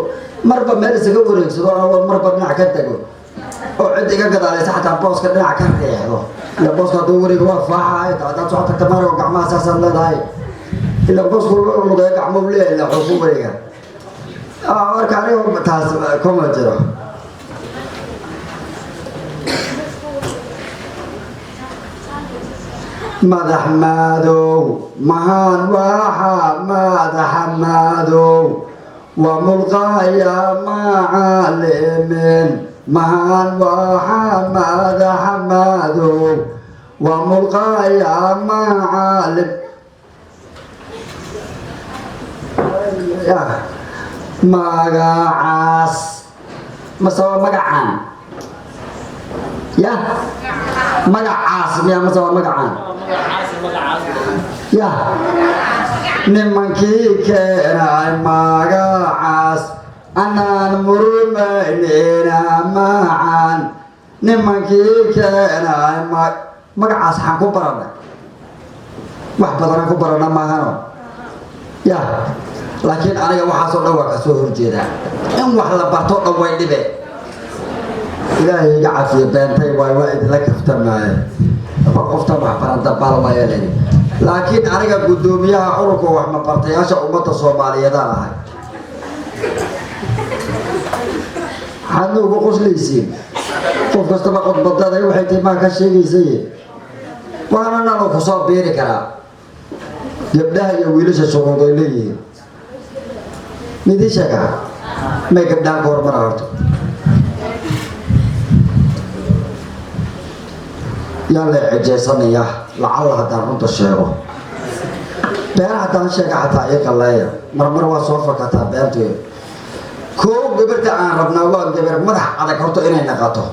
marba meel isaga wareegsado, anagoo marba dhinac ka tago oo cid iga gadaalaysa xataa booska dhinac ka riixdo. Ila booska hadduu wareego waa faaxahay. Haddaad soo tagta marago gacmaha saasaad leedahay, ila boosku lugeeyo gacmo leeyahay, ila wuxuu ku wareegaa. Marka aniga taas kuma jiro. Madax maadow mahaan waxa madaxa maadow waa mulqaya macalimin mahaan waxa madaxa maadow waa mulqaya macalim ya magacaas mase waa magacaan ya magacaas miya mase waa magacaan ya nimankii keenay magacaas anaan murmaynina macaan nimankii keenay magacaas. Waxaan ku baranay wax badanaan ku barana maahano ya, laakiin aniga waxaasoo dhan waa kasoo horjeedaa. In wax la barto dhan way dhibe. Ilaahay iga cafiyo, beentay waay, waa idinla kaftamaaye. Qofta wax baran dabaal waaya leeyahay, laakiin aniga guddoomiyaha ururka wax mabartayaasha ummadda Soomaaliyeedaan ahay. Maxaadna ugu qoslaysiin? Qof kastaba qodbadada waxay tahay maa ka sheegaysay, waana nalo kusoo biiri karaa. Gabdhaha iyo wiilasha shuruud ay leeyihiin midii sheegaa may gabdhaha ka hormara horta. Yaa la cijeysanaya lacalla haddaan runta sheego, been haddaan sheega xataa ii qalleeya. Marmar waa soo fakataa beenteedu. Koow, gabarta aan rabnaa waa gabar madax adag horta inay naqato.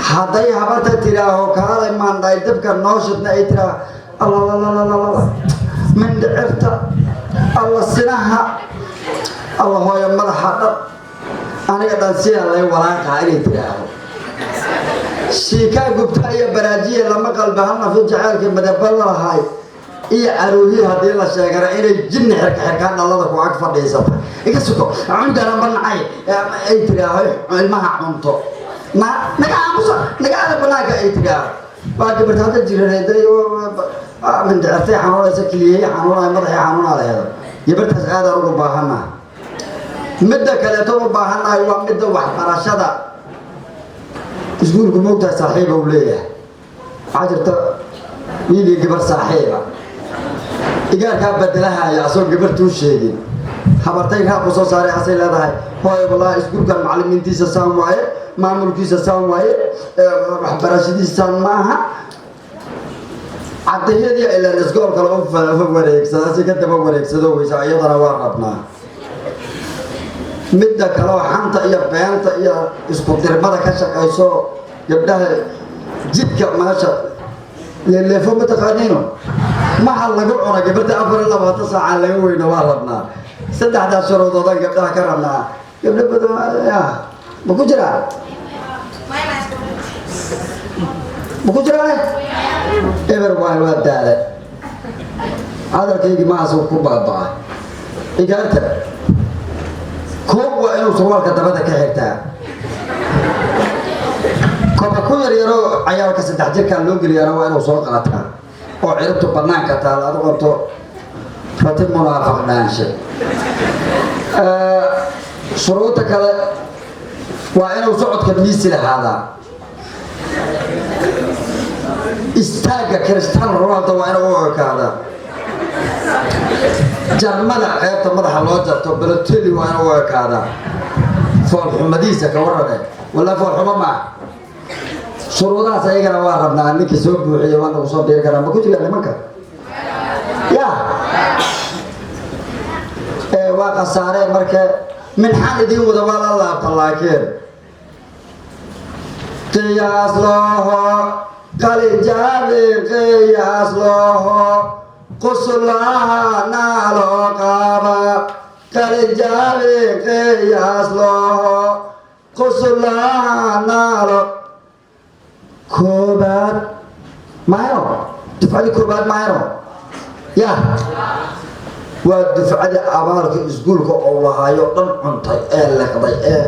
Hadday habarta tiraaho kaalay maandhaay dabka noo shidna, ay tiraaho allalalalala mindhicirta alla sinaha alla hooyo madaxa dhan aniga dhan sidaa lay walaaqaa inay tiraaho, shiikaa gubta iyo baraajiya lama qalba hal nafin jaceylkii madaba lalahay iyo caruuhii haddii la sheegana inay jinni xirka xirkaan dhalada ku ag fadhiisata, iga suko cunugana ma nacay ay tiraaho, ilmaha cunto na naga aamusa naga aada banaanka ay tiraaho. Waa gabarta hadda jiran. Mindhicirtay xanuunaysa, kiliyey xanuunaya, madaxii xanuunaa laheedo. Gabartaas aadaan ugu baahannahay. Midda kaleeto u baahannahay waa midda waxbarashada. Iskuulku, moogtahay, saaxiiba uu leeyahay. Waxaa jirta wiil iyo gabar saaxiiba. Igaarkaa bedelahaya asagoo gabartuu sheegin. Habartay raabku soo saaray, asay leedahay: "Hooy, wallaahi iskuulkan macallimiintiisa saan waaye, maamulkiisa saan waaye, waxbarashadiisa saan maaha." Cadayadii ilaan iskoolka lagu wareegsada si ka daba wareegsado weysa. Iyadana waa rabnaa. Midda kale oo xanta iyo beenta iyo isku dirmada ka shaqayso gabdhaha jidka meesha leeleefo, ma taqaaniino, maxa lagu cuna gabarta 24 saacaan laga weyno, waa rabnaa. Saddexdaas shuruudoodaan gabdhaha ka rabnaa. Gabdho badan ya ma ku jiraa? Ma ku jiraa? Eber waay, waa daale. Hadalkaygii mahaasuu ku baabaa. Igaarta koob waa inuu surwaalka dabada ka xirtaa. Koba ku yar yaroo cayaalka 3 jirkaan loo geliyaana waa inuu soo qaataa oo ciribtu banaanka taal. Adu qabto rati munaafaq dhaanshe. Shuruudda kale waa inuu socodka miisi lahaadaa. Istaagga Cristiano Ronaldo waa inuu u ekaadaa. Jarmada qaybta madaxa loo jarto Balotelli waa inuu u ekaadaa. Foolxumadiisa ka warrame, walla foolxumo maaha. Shuruudahaas ayagana waa rabnaa. Ninkii soo buuxiya waa nagu soo biiri karaa. Ma ku jiraan nimanka? Ya waa khasaareen. Marka minxaan idiin wada waa la laabta, laakiin qiyaas looho qalinjaabi, qiyaas looho quslaha naaloo qaaba, qalinjaabi, qiyaas looho quslaha naalo. Koobaad mahayno, dufcadii koobaad mahayno. Ya waa dufcadii abaalka iskuulka ou lahaayo dhan cuntay ee liqday ee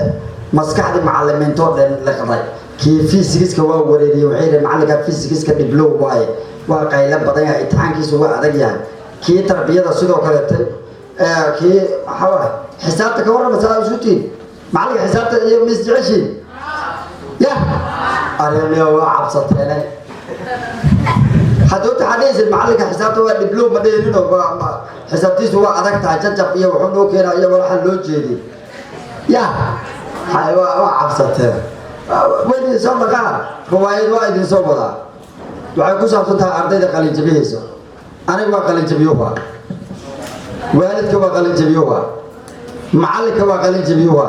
maskaxdii macalimiintoo dhan liqday. Kii fiisigiska waa wareeriyey. Waxay yidhi macallinka fiisigiska dhiblow waaye, waa qaylo badan yahay, imtixaankiisu waa adag yahay. Kii tarbiyada sidoo kaleete. Kii waxaa waay xisaabta ka warrama, saa isku tihin macallinka xisaabta iyo mis jeceshiin ya arimiyo waa cabsateene. Hadduu taxadhaysid macallinka xisaabta waa dhiblow, ma dheerino, xisaabtiisu waa adag tahay, jajab iyo wuxuu noo keenaa iyo waxaan loo jeedin. Ya waa cabsateen. Waa idin soo dhaqaa. Riwaayad waa idin soo wadaa. Waxay ku saabsan tahay ardayda qalinjabihaysa. Aniga waa qalinjabiyuha, waalidka waa qalinjabiyuha, macallinka waa qalinjabiyuha,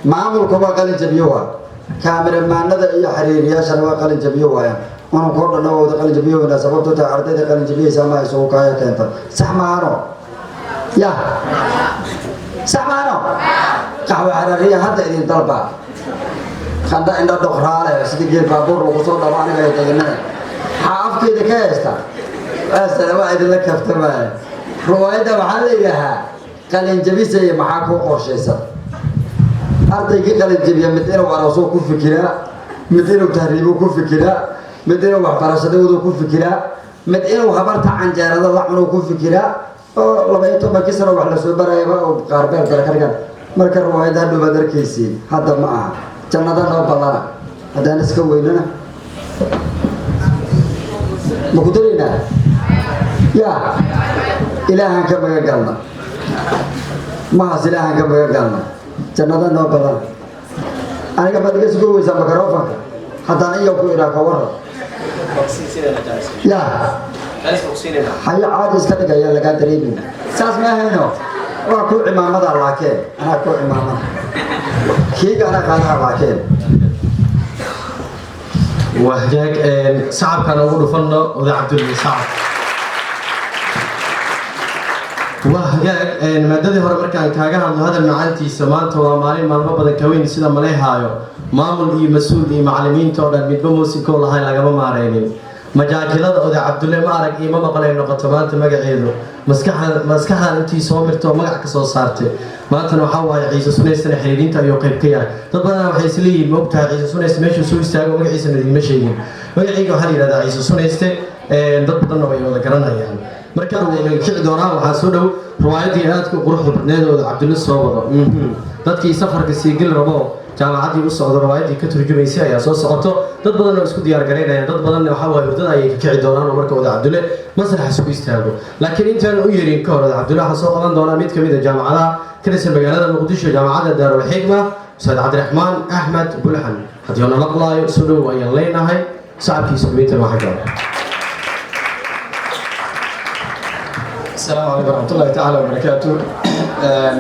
maamulka waa qalinjabiyuha, kaamiramaanada iyo xiriiriyaashana waa qalinjabiyuhaya. Ununko dhan oo wada qalinjabiyuhayna. Sababto tahay ardayda qalinjabiyaysa ma isugu kaaya keenta. Sax maano? Ya sax maano? Qaxwo xaraariya hadda idin dalba, qandha indha dhoqraale sidii geel baabuur lagu soo dhabo. Aniga ay taganada maxaa afkeeda ka haysta? Asala waa idinla kaftamaya. Riwaayadda waxaa la yidhaahaa qalinjabisaya maxaa kuu qorshaysan. Ardaygii qalinjabiya mid inuu aroosoo ku fikiraa, mid inuu tahriibo ku fikiraa, mid inuu waxbarashadoodu ku fikiraa, mid inuu habarta canjeerada la cuno ku fikiraa oo 12-kii sano wax lasoo barayaba oo qaarbeel kale ka dhigan. Marka riwaayadda hadhow baad arkaysiin, hadda ma aha. Jannada noo ballana haddaan iska weynana ma ku daraynaa. Ya Ilaahaan ka magan galna mahas, Ilaahaan ka magan galna. Jannada noo ballana. Aniga maad iga sugo weysaa microfonka haddaan iyo ku idhaa ka waran? Ya hayo, caadi iska dhigaya, lagaa dareemin. Saas ma ahayno? Waa ku cimaamada, laakiin anaa ku cimaamada kiiga anaa qaadaha laakiin. Waa hagaag. Sacabkaan ugu dhufanno oday Cabdulli sacab. Waa hagaag. Maadadii hore markaan kaaga hadlo hadal macaantiisa, maanta waa maalin maalmo badan ka weyn sida maleehaayo. Maamul iyo mas-uul iyo macallimiinta oo dhan midba muusikoo lahayn lagama maareynin. Majaajilada oday Cabdulle ma arag iyo ma maqlay noqoto maanta magaceedu maskaxda maskaxdan intii soo mirto oo magac ka soo saartay. Maantana waxaa waaye Ciise Sunaysana xiriirinta ayuu qayb ka yahay. Dad badanaa waxay isleeyihiin, ma ogtahay Ciise Sunayste meeshuu soo istaago magaciisa nadiima sheegin. Magacayga waxaa la yidhahdaa Ciise Sunayste. Dad badanna way wada garanayaan. Marka kici doonaa waxaa soo dhow riwaayadii aadka u quruxda badneed oo Cabdulle soo wado. Dadkii safarka sii geli rabo, jaamacaddii u socdo, riwaayaddii ka turjumaysay ayaa soo socoto. Dad badan oo isku diyaar garaynayaan, dad badan waxaa waaye hurdada ayay ka kici doonaan oo marka Wada Cabdulle masraxa isku istaago. Laakiin intaan u yerin ka hor Wada Cabdulle, waxaa soo qaban doonaa mid ka mid a jaamacadaha ka dhisan magaalada Muqdisho, Jaamacadda Daarulxikma, Ustaad Cabdiraxmaan Axmed Bulxan. Haddii oo nala qlaayo, soo dhow ayaan leenahay. Sacabkiisa dhaweytan waa xagga. السلام عليكم ورحمة الله تعالى وبركاته.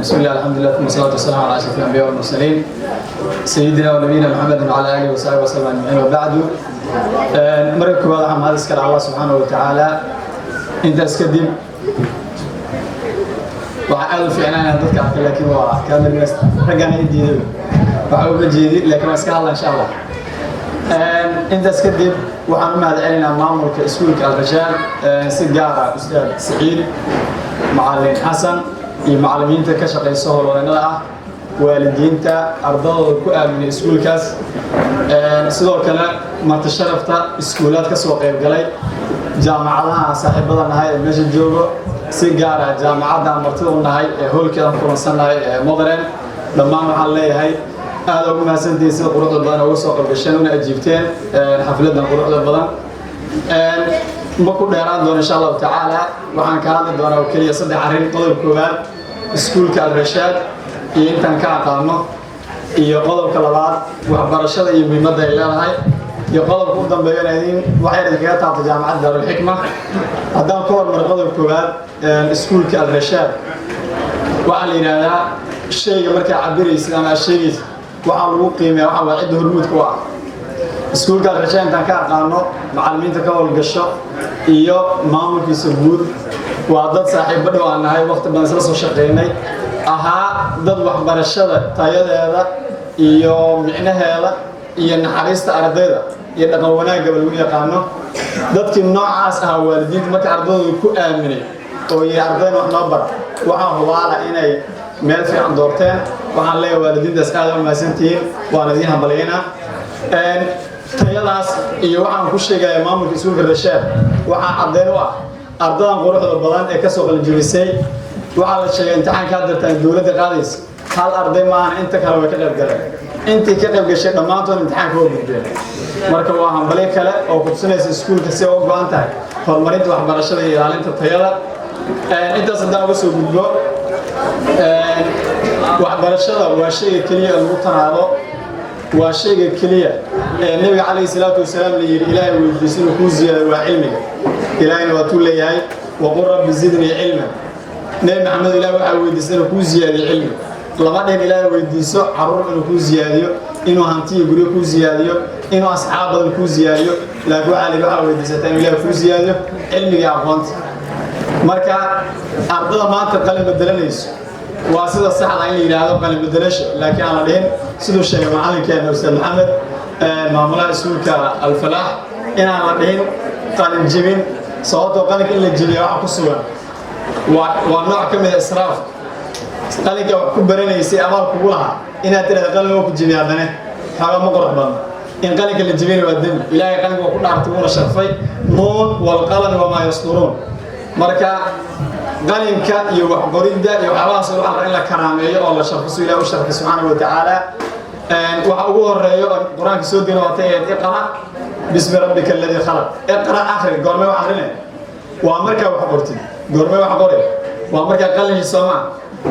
بسم الله، الحمد لله، ثم الصلاة والسلام على أشرف الأنبياء والمرسلين، سيدنا ونبينا محمد وعلى آله وصحبه وسلم أجمعين، وبعد. Marka koowaad waxaa mahad iskale Allah subxaanahu wa tacaala. Intaas kadib waxaa aad u fiicnaa inaan dadka arko, laakiin waa kaamil raggaan i diiday, waxa uma jeedi, laakiin waa iska hadla insha Allah. Intaas kadib waxaan u mahad celinaynaa maamulka iskuulka Alrashaad, si gaara Ustaad Saciid, Macalin Xasan iyo macalimiinta ka shaqeysa, howlwadeennada ah, waalidiinta ardadooda ku aaminay iskuulkaas, sidoo kale marti sharafta iskuulaad ka soo qayb galay, jaamacadaha saaxiibada nahay ee meesha joogo, si gaara jaamacadda aan martida u nahay ee hoolkeedan kulansannahay ee Modern. Dhammaan waxaan leeyahay aada ugu mahadsantihiin sida quruxda badan uga soo qaybgasheen una ajiibteen xafladan quruxda badan. Ma ku dheeraan doono insha Allahu tacaala. Waxaan ka hadli doonaa oo keliya saddex arrin: qodob koowaad, iskuulka Alrashaad iyo intaan ka aqaano, iyo qodobka labaad, waxbarashada iyo muhiimadda ay leedahay, iyo qodobka u dambeeyana idin waxay idinkaga taabta Jaamacadda Daarulxikma. Haddaan ku hormaro qodobka koowaad, iskuulka Alrashaad, waxaa la yidhaahdaa shayga markaa cabiraysid ama aad sheegaysid waxaa lagu qiimeeya waxaa waa cidda hormuudka u ah. Iskuulka Alrashaad intaan ka aqaano, macallimiinta ka howlgasho iyo maamulkiisa guud waa dad saaxiibo dhow aan nahay, waqti badan isla soo shaqeynay ahaa, dad waxbarashada tayadeeda iyo micnaheeda iyo naxariista ardayda iyo dhaqan wanaaggaba lagu yaqaano. Dadkii noocaas ahaa, waalidiinta marka ardaydooda ku aaminay oo yihi ardayna wax noo bara, waxaa hubaala inay meel fiican doorteen. Waxaan leeyahay waalidiintaas aad u mahadsantihiin, waan idiin hambalyaynaa. Tayadaas iyo waxaan ku sheegaya maamulka iskuulka Rashaad waxaa caddeyn u ah ardadan quruxda badan ee kasoo qalinjibisay. Waxaa la sheegay imtixaanka haddartaan dowladda qaadaysa hal arday maahan, inta kale way ka qayb galeen. Intii ka qayb gashay dhammaantood imtixaanka waa gudbeen. Marka waa hambalyo kale oo kutusinaysa iskuulka si ay u go-an tahay horumarinta waxbarashada iyo ilaalinta tayada. Intaas haddaan uga soo gudbo, waxbarashada waa shayga keliya ee lagu tanaado, waa shayga keliya ee Nebiga calayhi salaatu wasalaam la yidhi Ilaahay weydiiso inuu kuu ziyaado, waa cilmiga. Ilaahayna waa tuu leeyahay: "وقل رب زدني علما." Nebi Maxamed Ilaah waxaa weydiistay inuu kuu ziyaadiyo cilmi. Lama dhihin Ilaahay weydiiso caruur inuu kuu ziyaadiyo, inuu hanti iyo guryo kuu ziyaadiyo, inuu asxaab badan kuu ziyaadiyo, laakiin waxaa la yidhi waxaa weydiisataa inuu Ilaah kuu ziyaadiyo cilmiga iyo aqoonta. Marka ardada maanta qalin bedelanayso, waa sida saxda in la yidhaahdo qalin bedelasho, laakiin aan la dhihin siduu sheegay macalinkeena Ustaad Maxamed, maamulaha iskuulka Alfalaax, inaan la dhihin qalin jibin, sababtoo qalinka in la jibiya waxa ku sugan waa nooc ka mid a israaf. Qalinka wax ku baranaysay abaal kugu lahaa inaad tirahda qalin waa ku jibiya, haddane xoogaa ma qurux badna. In qalinka la jibina waa dembi. Ilaahay qalinka waa ku dhaartay, wuuna sharfay: نون والقلم وما يسطرون. Marka qalinka iyo waxqoridda iyo waxyaabahaas waxaa la in la karaameeyo oo la sharfo si Ilahi u sharfay subxaanahu wa tacaala. Waxa ugu horeeyo oo Qur-aanka soo degna waa tay ahayd: اقرأ باسم ربك الذي خلق. اقرأ, akhri. Goormee wax akrinay? Waa markaa wax qortid. Goormee wax qori? Waa markaa qalinkii, soomaa?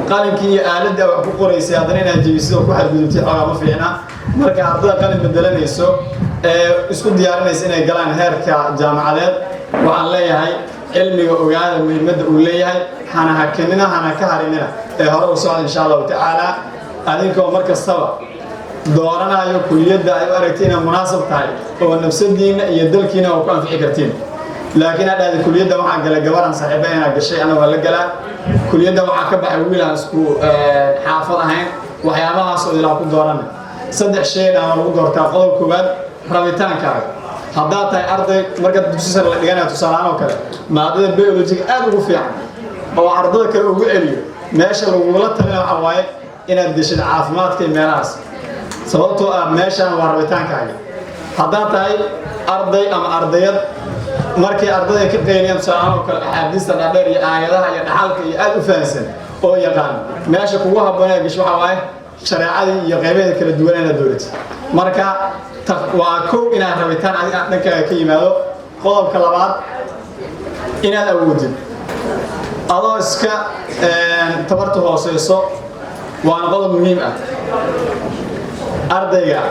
Qalinkii iyo aaladda wax ku qoraysay haddana inaad jebisid oo ku xadgudubtid xoogaa ma fiicna. Marka ardada qalin bedelanayso ee isku diyaarinaysa inay galaan heerka jaamacadeed, waxaan leeyahay cilmiga ogaada muhiimadda uu leeyahay, hana hakinina, hana ka harinina ee hore u socda insha Allahu tacaala, adinkoo mar kastaba dooranayo kuliyadda ay u aragtay inay munaasab tahay oo nafsadiinna iyo dalkiina oo ku anfici kartiin. Laakiin hadhaada kuliyadda waxaa galay gabaran saaxiiba inaa gashay, ana waa la galaa, kuliyadda waxaa ka baxay wiil aan isku xaafad ahayn, waxyaabahaas oo ilaa ku doorana. Saddex shay dhaan lagu doortaa. Qodob koowaad, rabitaankaaga. Haddaad tahay arday marka dugsi sare la dhiganaya, tusaalehaan oo kale, maadada biologiga aad ugu fiican oo ardada kale ugu celiyo, meesha lagugula talina waxa waaye inaad geshid caafimaadka iyo meelahaas, sababtoo ah meeshaan waa rabitaankaaga. Haddaad tahay arday ama ardayad, markii ardayda ka qeyliyaan, tusaalahaan oo kale, axaadiista dhaadheer iyo aayadaha iyo dhaxalka iyo aad u fahansan oo yaqaan, meesha kugu habboon ee gasho waxaa waaye shareecadii iyo qaybaheeda kala duwan inaad dooratid. Marka waa kow, inaad rabitaan adiga dhankaaga ka yimaado. Qodobka labaad, inaad awoodid adoo iska tabarta hooseyso, waana qodob muhiim ah. Ardayga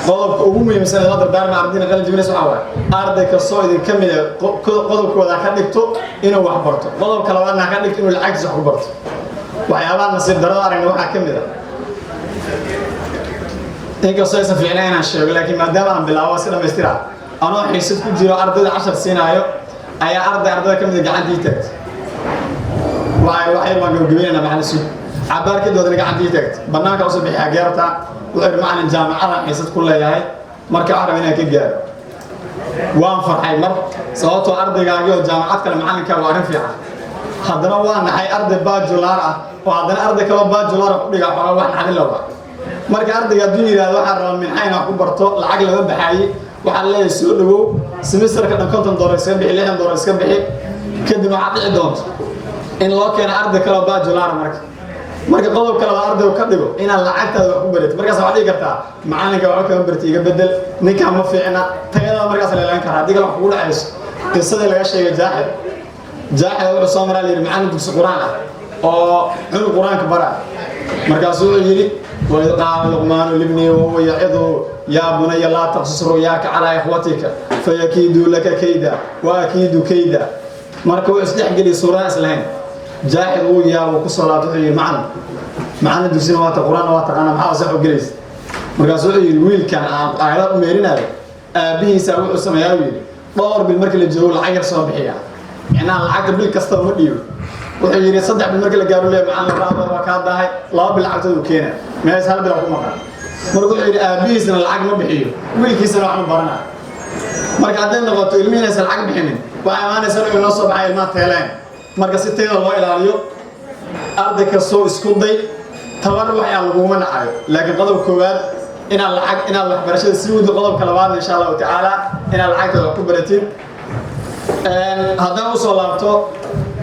qodobka ugu muhiimsan ee la dardaarma ardayna qalin jebinaysa waxaa waaye, arday kastoo idin ka mid ah, qodobkooda ka dhigto inuu wax barto, qodobka labaadna ka dhigto inuu lacagtiisa wax ku barto. Waxyaabaha nasiib darada aragna waxaa ka mid ah, inkastoo aysan fiicnayn inaan sheego, laakiin maadaama aan bilaabo si dhamaystira, anoo xiisad ku jiro, ardayda cashar siinaayo, ayaa arday ardayda ka mid ah gacantii taagtay. Waxay wax yar baan gabagabeynayna, macallin, sug cabaar kadib haddana gacantii taagtay, bannaanka usoo bixi ageerta. Wuxuu yidhi, "Macallin, jaamacadan xiisad ku leeyahay, marka waxaan rabaa inaan ka gaaro." Waan farxay mar, sababtoo ardaygaagii oo jaamacad kale macallinkaa waa arrin fiican. Haddana waa naxay, arday bachelor ah oo haddana arday kaloo bachelor ku dhigaa, xoogaa wax naxdin la waa. Marka ardayga hadduu yidhaahdo waxaan rabaa minxa inaan wax ku barto, lacag lama baxaaye, waxaan leeyahay soo dhawow, semesterka dhan $50 iska bixi, $60 iska bixi. Kadib waxaad dhici doonto in loo keeno arday kaloo bachelor. Marka qodob kale waa ardaygu ka dhigo inaad lacagtaada wax ku baratid. Markaas waxaad dhigi kartaa, "Macalinka waxba kama barti, iga bedel, ninkaan ma fiicna." Tayada markaas la ilaalin karaa. Haddii kale wax kugu dhacayso qisadii laga sheegay Jaaxid. Jaaxid wuxuu soo maraa la yidhi macallin dugsi qur-aan ah oo cunug qur-aanka bara. Markaasuu wuxuu yidhi, "وإذ قال لقمان لابنه وهو يعظه يا بني لا تقصص رؤياك على إخوتك فيكيدوا لك كيدا وأكيد كيدا." Marka uu isdhexgeliy suuradaha islahayn, Jaaxid wuu yaabo, ku soo laabtay, wuxuu yidhi, "Macallin, macallin dugsina waa ta, qur-aanna waa taqaana, maxaa sax u gelaysa?" Markaasuu wuxuu yidhi, "Wiilkan aan aayado u meerinayo, aabbihiisa wuxuu sameeyaa," uu yidhi, "dhowr bil markii la joogo lacag yar soo bixiya, micnaha lacagta bil kastaba ma dhiibo." Wuxuu yidhi, 3 bil markii la gaaro, leeyahay, 'Macallin, raaba waa kaa daahay,' 2 bil lacagtooda uu keena, mees hal bil ku maqan. Marka wuxuu yidhi, aabbihiisna lacag ma bixiyo, wiilkiisana wax ma baranayo. Marka hadday noqoto ilmihi inaysan lacag bixinin, waxay imaanaysa inuu inoo soo baxay ilmaha teeleen. Marka si tayada loo ilaaliyo, arday kastoo isku day, tabar wax aan laguguma nacayo, laakiin qodob koowaad inaad lacag, inaad waxbarashada sii wado. Qodobka labaadna, insha Allahu tacaala, inaad lacagtaada wax ku baratin. Haddaan usoo laabto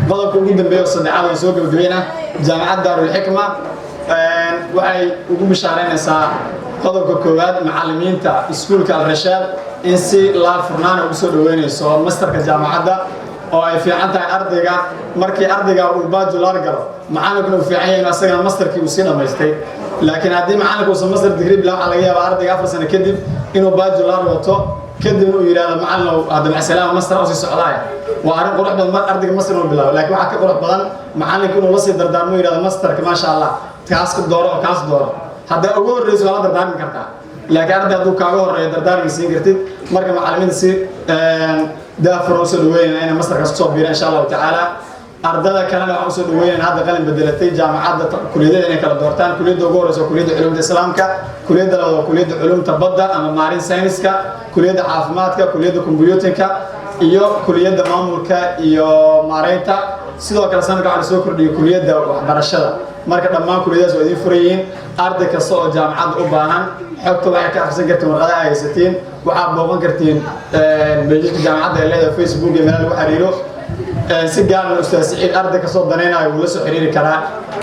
qodobka ugu dambeeya oo saddexaad oo soo gabagabayna, Jaamacadda Daarulxikma waxay ugu bishaaraynaysaa, qodobka koowaad, macallimiinta iskuulka Alrashaad in si laa furnaana ugu soo dhaweynayso masterka jaamacadda, oo ay fiican tahay ardayga markii ardayga uu bachelor galo, macallinkuna uu fiican yahay inuu asagana masterkii uu sii dhamaystay. Laakiin haddii macallinka uusan master degree bilaw, waxaa laga yaabaa ardayga 4 sano kadib inuu bachelor wato, kadibna uu yidhahdo, "Macallinow, hadda macasalaama, master usii socdaaya." Waa arrin qurux badan mar ardayga master inuu bilaabo, laakiin waxaa ka qurux badan macallinka inuu la sii dardaarmo, yidhahdo, "Masterka, maasha Allah, kaas ka dooro oo kaas dooro." Haddaa ugu horreyso waa la dardaarmi kartaa, laakiin arday hadduu kaaga horreeyo dardaarmi siin kartid. Marka macallimiinta si daafura usoo dhaweynayna inay masterkaas kusoo biiraan, insha Allahu tacaala. Ardada kalena waxaan usoo dhaweynayna hadda qalin bedelatay jaamacadda, kuliyadada inay kala doortaan. Kuliyadda ugu horeysa waa kuliyadda culumta islaamka, kuliyadda labaad waa kuliyadda culumta badda ama marine science-ka, kuliyadda caafimaadka, kuliyadda computingka iyo kuliyadda maamulka iyo maareynta. Sidoo kale sanadka waxaa lasoo kordhiyay kuliyadda waxbarashada. Marka dhammaan kuliyadaas waa idiin furan yihiin. Arday kasta oo jaamacadda u baahan, xogta waxay ka akhrisan kartiin warqadaha haysatiin, waxaad booqan kartiin page-ka jaamacadda ee leedahay Facebook iyo meelaha lagu xiriiro. Si gaarna Ustaad Siciid arday kasoo danaynayo wuu la soo xiriiri karaa.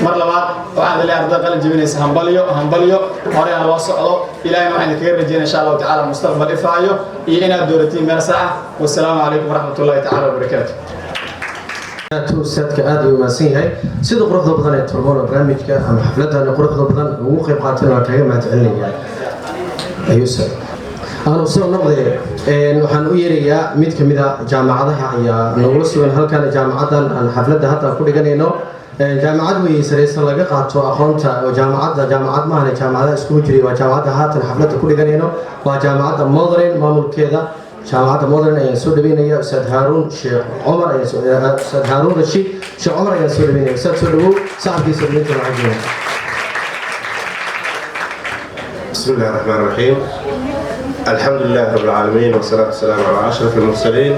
Mar labaad waxaan leeyahay arday qalin jebinaysa, hambalyo, hambalyo, hore aan loo socdo. Ilaahayna waxaan idinkaga rajeynaya, insha Allahu tacaala, mustaqbal ifaayo iyo inaad dooratiin meel sax ah. Wasalaamu calaykum waraxmat ullahi tacaala wabarakaatu. Ustaadka aad ayuu mahadsan yahay. Sida quruxda badan ee turmoona barnaamijka ama xafladan quruxda badan ugu qayb qaatay waan kaaga mahad celinayaa, Yuusuf. Aanu soo noqde, waxaan u yeerayaa mid ka mid a jaamacadaha ayaa nagula sugan halkan. Jaamacadan aan xafladda hadda ku dhiganayno, jaamacad weeye sareysan laga qaato aqoonta oo jaamacadda, jaamacad maahane, jaamacadaha iskugu jiray, waa jaamacadda haatan xafladda ku dhiganayno, waa Jaamacadda Modern. Maamulkeeda Jaamacadda Modern ayaan soo dhaweynaya. Ustaad Haaruun Sheekh Cumar, Ustaad Haaruun Rashiid Sheekh Cumar ayaan soo dhaweynaya. Ustaad, soo dhawow, sacabkiisa dhaweynta waxaa jooga. بسم الله الرحمن الرحيم، الحمد لله رب العالمين، والصلاة والسلام على أشرف المرسلين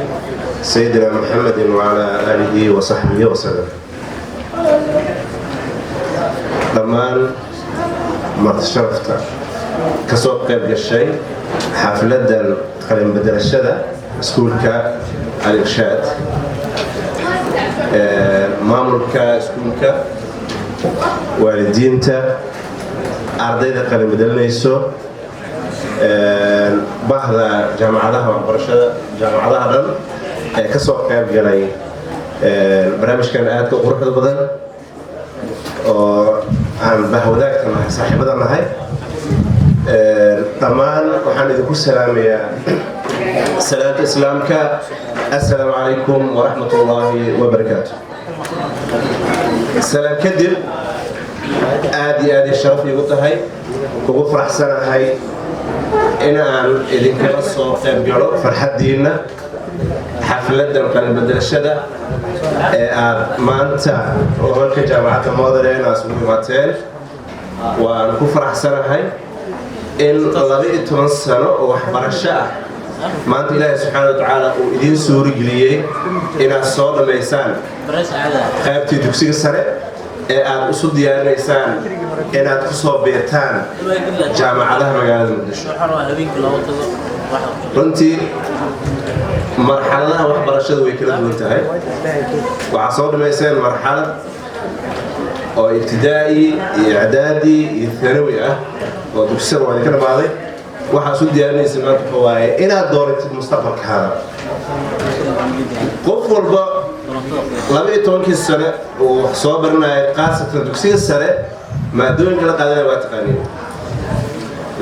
سيدنا محمد وعلى آله وصحبه وسلم. Dhammaan marti sharafta Kasoo qayb gashay xafladan qalin bedelashada iskuulka Al-Irshaad, maamulka iskuulka, waalidiinta, ardayda qalin bedelanayso, bahda jaamacadaha, waxbarashada jaamacadaha dhan ee kasoo qayb galay barnaamijkan aadka u quruxda badan oo aan bahwadaagta nahay, saaxiibada nahay dhammaan, waxaan idinku salaamayaa salaanta Islaamka: assalaamu calaykum waraxmat ullaahi wabarakaatu. Salaam kadib, aad iyo aad ay sharaf iigu tahay, ugu faraxsanahay in aan idinkala soo qayb galo farxaddiinna xafladan qalin bedelashada ee aad maanta hoolka Jaamacadda Modern aad isugu imaateen. Waan ku faraxsanahay in 12 sano oo waxbarasho ah maanta Ilaahay subxaana wa tacaala uu idiin suurigeliyey inaad soo dhammaysaan qaybtii dugsiga sare ee aad isu diyaarinaysaan inaad ku soo biirtaan jaamacadaha magaalada Muqdisho. Runtii marxaladaha waxbarashadu way kala duwan tahay. Waxaa soo dhammayseen marxalad oo ibtidaa'i iyo icdaadi iyo thanawi ah oo dugsi sare waa idinka dhamaaday. Waxaa isu diyaarinaysa maanta waxa waaye inaad dooratid mustaqbalkaada. Qof walba 12-kii sane uu wax soo baranaya, khaasatan dugsiga sare, maadooyinka la qaadanaya waa taqaaniin,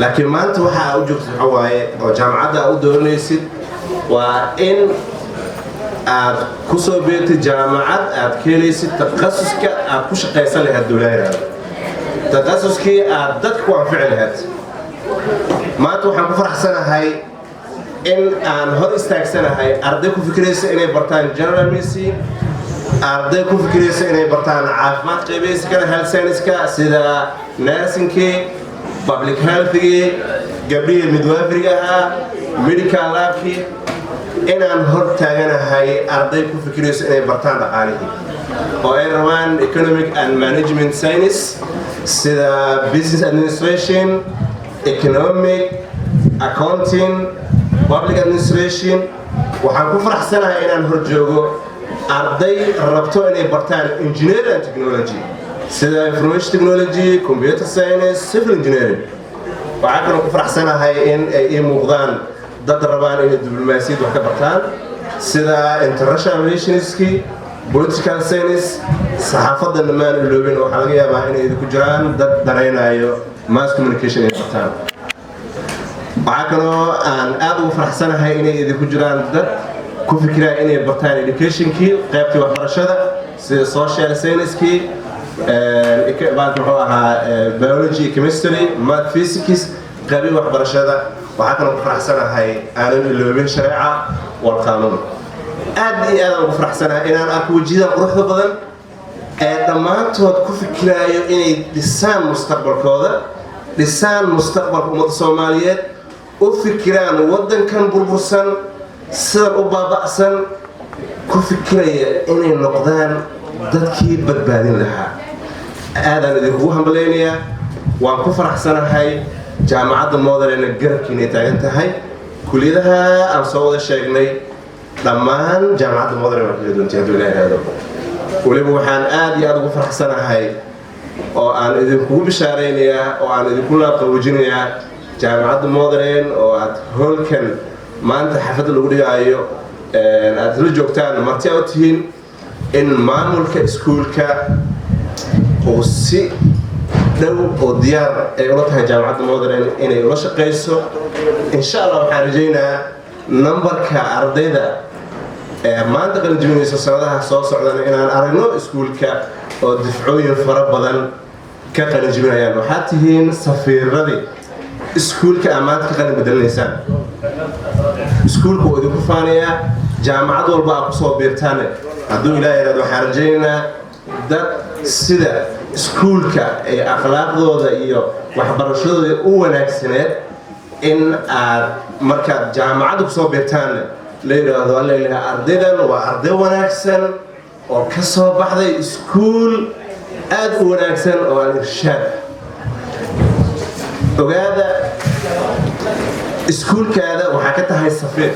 laakiin maanta waxa aa u joogtid waxa waaye oo jaamacadda aa u dooranaysid waa in aad ku soo beertid jaamacad aad ka helaysid takhasuska aad ku shaqaysan lahayd, dowlaha takhasuskii aad dadka ku anfici lahayd. Maanta waxaan ku faraxsanahay in aan hor istaagsanahay arday ku fikiraysa inay bartaan general medicine, arday ku fikiraysa inay bartaan caafimaad qaybaysa kale, health science-ka sida nursingkii, public healthgii, gabdhihii midwiferyga ahaa, medical labkii, inaan hor taaganahay arday ku fikirayso inay bartaan dhaqaalihii oo ay rabaan economic and management science sida business administration, economic, accounting, public administration. Waxaan ku faraxsanahay inaan hor joogo arday rabto inay bartaan engineering and technology sida information technology, computer science, civil engineering. Waxaan kaloo ku faraxsanahay in ay ii muuqdaan dad rabaan inay diblomaasiyad wax ka bartaan sida international relationskii, political science, saxaafadda maan iloobin. Waxaa laga yaabaa inay idinku jiraan dad danaynayo mass communication inay bartaan. Waxaa kaloo aan aad ugu faraxsanahay inay idinku jiraan dad ku fikiraan inay bartaan educationkii, qaybtii waxbarashada sida social science-kii, muxuu ahaa, biology, chemistry, math, physics, qaybii waxbarashada. Waxaa kaloo ku faraxsanahay aanan iloobin shareeca wal qaanuun. Aad iyo aad aan ugu faraxsanahay inaan arko wajiyadan quruxda badan ee dhammaantood ku fikiraayo inay dhisaan mustaqbalkooda, dhisaan mustaqbalka ummadda Soomaaliyeed, u fikiraan waddankan burbursan sidan u baaba'san, ku fikiraya inay noqdaan dadkii badbaadin lahaa. Aadaan idinkugu hambalaynayaa, waan ku faraxsanahay. Jaamacadda Modernna garabkiinay taagan tahay. Kuliyadaha aan soo wada sheegnay dhammaan Jaamacadda Modern waa kala doontay hadduu Ilaah ihahdo. Weliba waxaan aad iyo aad ugu faraxsanahay oo aan idinkugu bishaaraynayaa oo aan idinku laabqaboojinayaa Jaamacadda Modern oo aad hoolkan maanta xafladda lagu dhigaayo aad isla joogtaan, marti u tihiin, in maamulka iskuulka uu si dhow oo diyaar ay ula tahay Jaamacadda Modern inay ula shaqayso, insha Allah. Waxaan rajaynayaa nambarka ardayda ee maanta qalin jebinayso sanadaha soo socdana inaan aragno iskuulka oo difcooyin fara badan ka qalin jebinayaan. Waxaad tihiin safiiradii iskuulka aa maanta ka qalin bedelinaysaan. Iskuulka uu idinku faanayaa. Jaamacad walba aa kusoo biirtaan hadduu Ilaah yidhahdo, waxaan rajaynaynaa dad sida iskuulka ee akhlaaqdooda iyo waxbarashadooda u wanaagsaneed in aad markaad jaamacadda kusoo biirtaan la yidhaahdo, alla ilaha, ardaydan waa arday wanaagsan oo ka soo baxday iskuul aad u wanaagsan oo Al Irshaad. Ogaada. Iskuulkaada waxaa ka tahay safiir,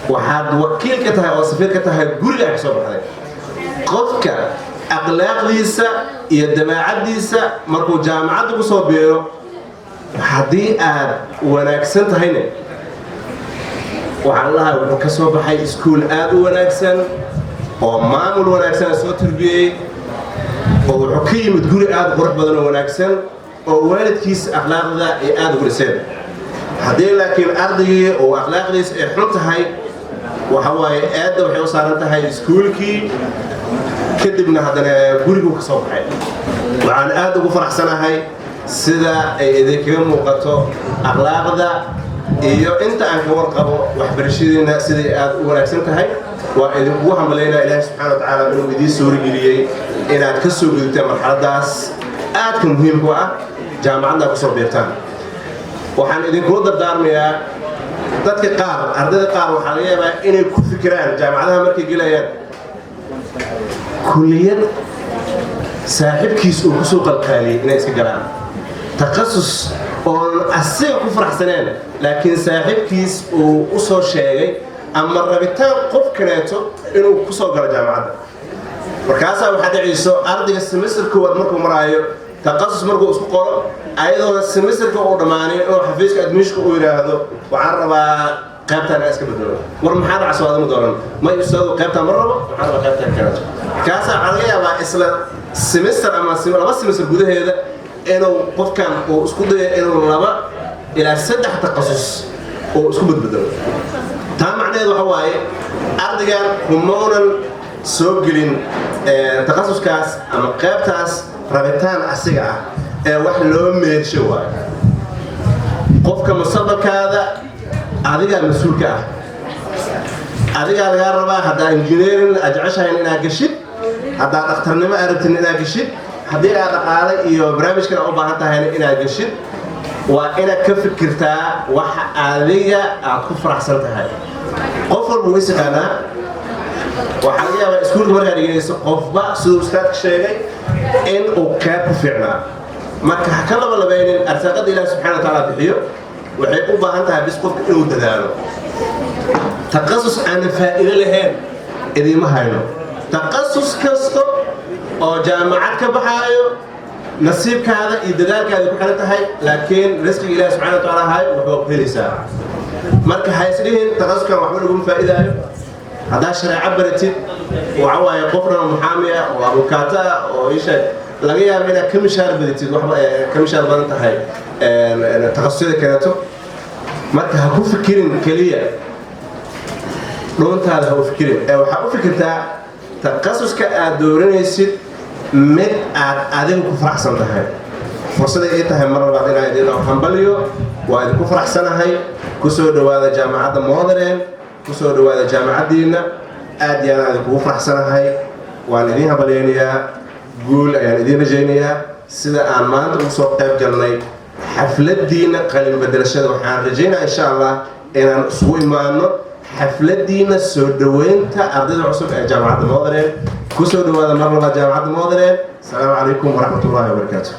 waxaad wakiil ka tahay oo safiir ka tahay guriga ka soo baxday. Qofka akhlaaqdiisa iyo dabeecaddiisa markuu jaamacadda ku soo biiro, haddii aad wanaagsan tahayne, waxaan lahaa wuxuu ka soo baxay iskuul aad u wanaagsan oo maamul wanaagsan soo tarbiyey, oo wuxuu ka yimid guri aad u qurux badan oo wanaagsan oo waalidkiisa akhlaaqda ay aada ugu dhiseen. Haddii laakiin ardaygii oo akhlaaqdiisa ay xun tahay, waxa waaye aadda waxay u saaran tahay iskuulkii, kadibna haddana guriguu ka soo baxay. Waxaan aad ugu faraxsanahay sida ay idinkaga muuqato akhlaaqda iyo inta aan ka warqabo waxbarashadiina siday aad u wanaagsan tahay. Waa idinkugu hamalaynaa Ilaahay subxana wa tacaala inuu idiin suurageliyey inaad ka soo gudubtaan marxaladaas aadka muhiimku ah, jaamacadna kusoo biirtaan. Waxaan idinkula dardaarmayaa, dadka qaar, ardayda qaar, waxaa laga yaabaa inay ku fikiraan jaamacadaha markay gelayaan kulliyad saaxiibkiis uu kusoo qalqaaliyey inay iska galaan, takhasus oon asiga ku faraxsaneen laakiin saaxiibkiis uu u soo sheegay, ama rabitaan qof kaleeto inuu kusoo galo jaamacadda. Markaasaa waxaa dhacayso ardayga semester koowaad markuu maraayo takhasus markuu isku qoro, ayadoona semesterka uu dhammaanin, inuu xafiiska admissionka uu yidhaahdo, "Waxaan rabaa qaybtaan inaan iska bedelo." "War maxaa dhaca? Soo adama dooran." "May ustaadu, qaybtaan ma rabo, waxaan rabaa qaybtaan kaleeto." Markaasaa waxaa laga yaabaa isla semester ama 2 semester gudaheeda inuu qofkan uu isku dayo inuu 2 ilaa 3 takhasus uu isku bedbedelo. Taa macnaheedu waxa waaye ardaygan kumaunan soo gelin takhasuskaas ama qaybtaas rabitaan asiga ah ee wax loo meersho waayo. Qofka mustaqbalkaada adigaa mas-uulka ah, adigaa lagaa rabaa. Haddaa engineering aad jeceshahayn inaad geshid, haddaa dhakhtarnimo aad rabtin inaad geshid, haddii aad dhaqaale iyo barnaamijkan u baahan tahayna inaad geshid, waa inaad ka fikirtaa waxa adiga aad ku faraxsan tahay. Qof walba wuu is yaqaanaa. Waxaa laga yaabaa iskuulka markaad dhiganayso qofba, siduu ustaadka sheegay, in uu qayb ku fiicnaa. Marka ha ka labalabeynin. Arsaaqada Ilaah subxana wa tacaala bixiyo, waxay u baahan tahay bis qofka inuu dadaalo. Taqasus aanan faa'iido lahayn idiima hayno. Taqasus kasta oo jaamacad ka baxaayo nasiibkaada iyo dadaalkaada ku xiran tahay, laakiin risqiga Ilaah subxana wa tacaala hayo waxbaa ku helaysaa. Marka ha isdhihin taqasuskan waxba laguma faa'iidaayo. Haddaa shareeco baratid, waxa waaye qof dhan oo muxaami ah oo abukaato ah oo isha laga yaabo inaad ka mishaar badatid, waxba ka mishaar badan tahay takhasusyada kaleeto. Marka ha ku fikirin keliya dhuuntaada, ha u fikirin ee waxaa u fikirtaa takhasuska aad dooranaysid mid aad adiga ku faraxsan tahay. Fursaday ii tahay mar labaad inaan idin hambaliyo. Waa idinku faraxsanahay. Kusoo dhowaada jaamacadda Modern, kusoo dhowaada jaamacaddiina. Aad iyo aad aan idinkugu faraxsanahay, waan idiin hambalyaynayaa, guul ayaan idiin rajaynayaa. Sida aan maanta ugu soo qayb galnay xafladiina qalin bedelashada, waxaan rajaynayaa insha Allah inaan isugu imaano xafladiina soo dhoweynta ardayda cusub ee jaamacadda Modern. Kusoo dhowaada mar labaad jaamacadda Modern. Asalaamu calaykum waraxmat ullahi wabarakaatu.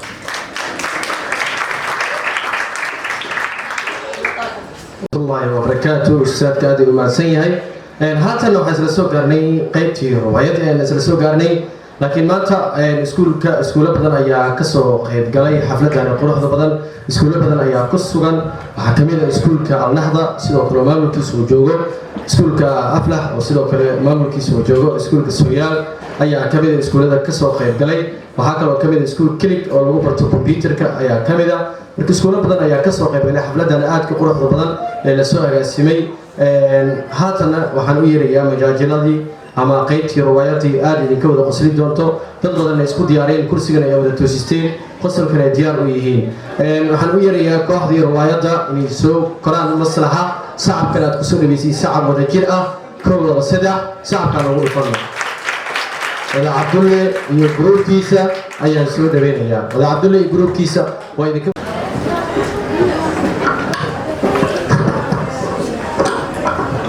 Allahi wabarakaatu. Ustaadka aad u mahadsan yahay. Haatan waxaan isla soo gaarnay qeybtii riwaayad ayaan isla soo gaarnay, laakiin maanta iskuulka iskuulo badan ayaa kasoo qeyb galay xafladan quruxda badan. Iskuulo badan ayaa ku sugan. Waxaa kamid ah iskuulka Alnaxda, sidoo kale maamulkiisa uu joogo, iskuulka Aflax oo sidoo kale maamulkiisa uu joogo, iskuulka Sooyaal ayaa kamid ah iskuullada kasoo qeyb galay. Waxaa kaloo kamid ah iskuul Kilig oo lagu barto computerka ayaa kamid ah. Marka iskuulo badan ayaa kasoo qayb galay xafladan aadka quruxda badan ee lasoo agaasimay. Haatanna waxaan u yeerayaa majaajiladii ama qeybtii riwaayadii aada idinka wada qosli doonto, dad badanna isku diyaareen, kursigan ay wada toosisteen, qosolkan ay diyaar u yihiin. Waxaan u yeerayaa kooxdii riwaayadda inay soo koraan maslaxa. Sacabkan aad kusoo dhaweysay, sacab wada jir ah, kow, laba, saddex, sacabkaan ugu dhufano. Wada Cabdulle iyo gruubkiisa ayaan soo dhaweynayaa. Wada Cabdulle iyo gruubkiisa waa idinka.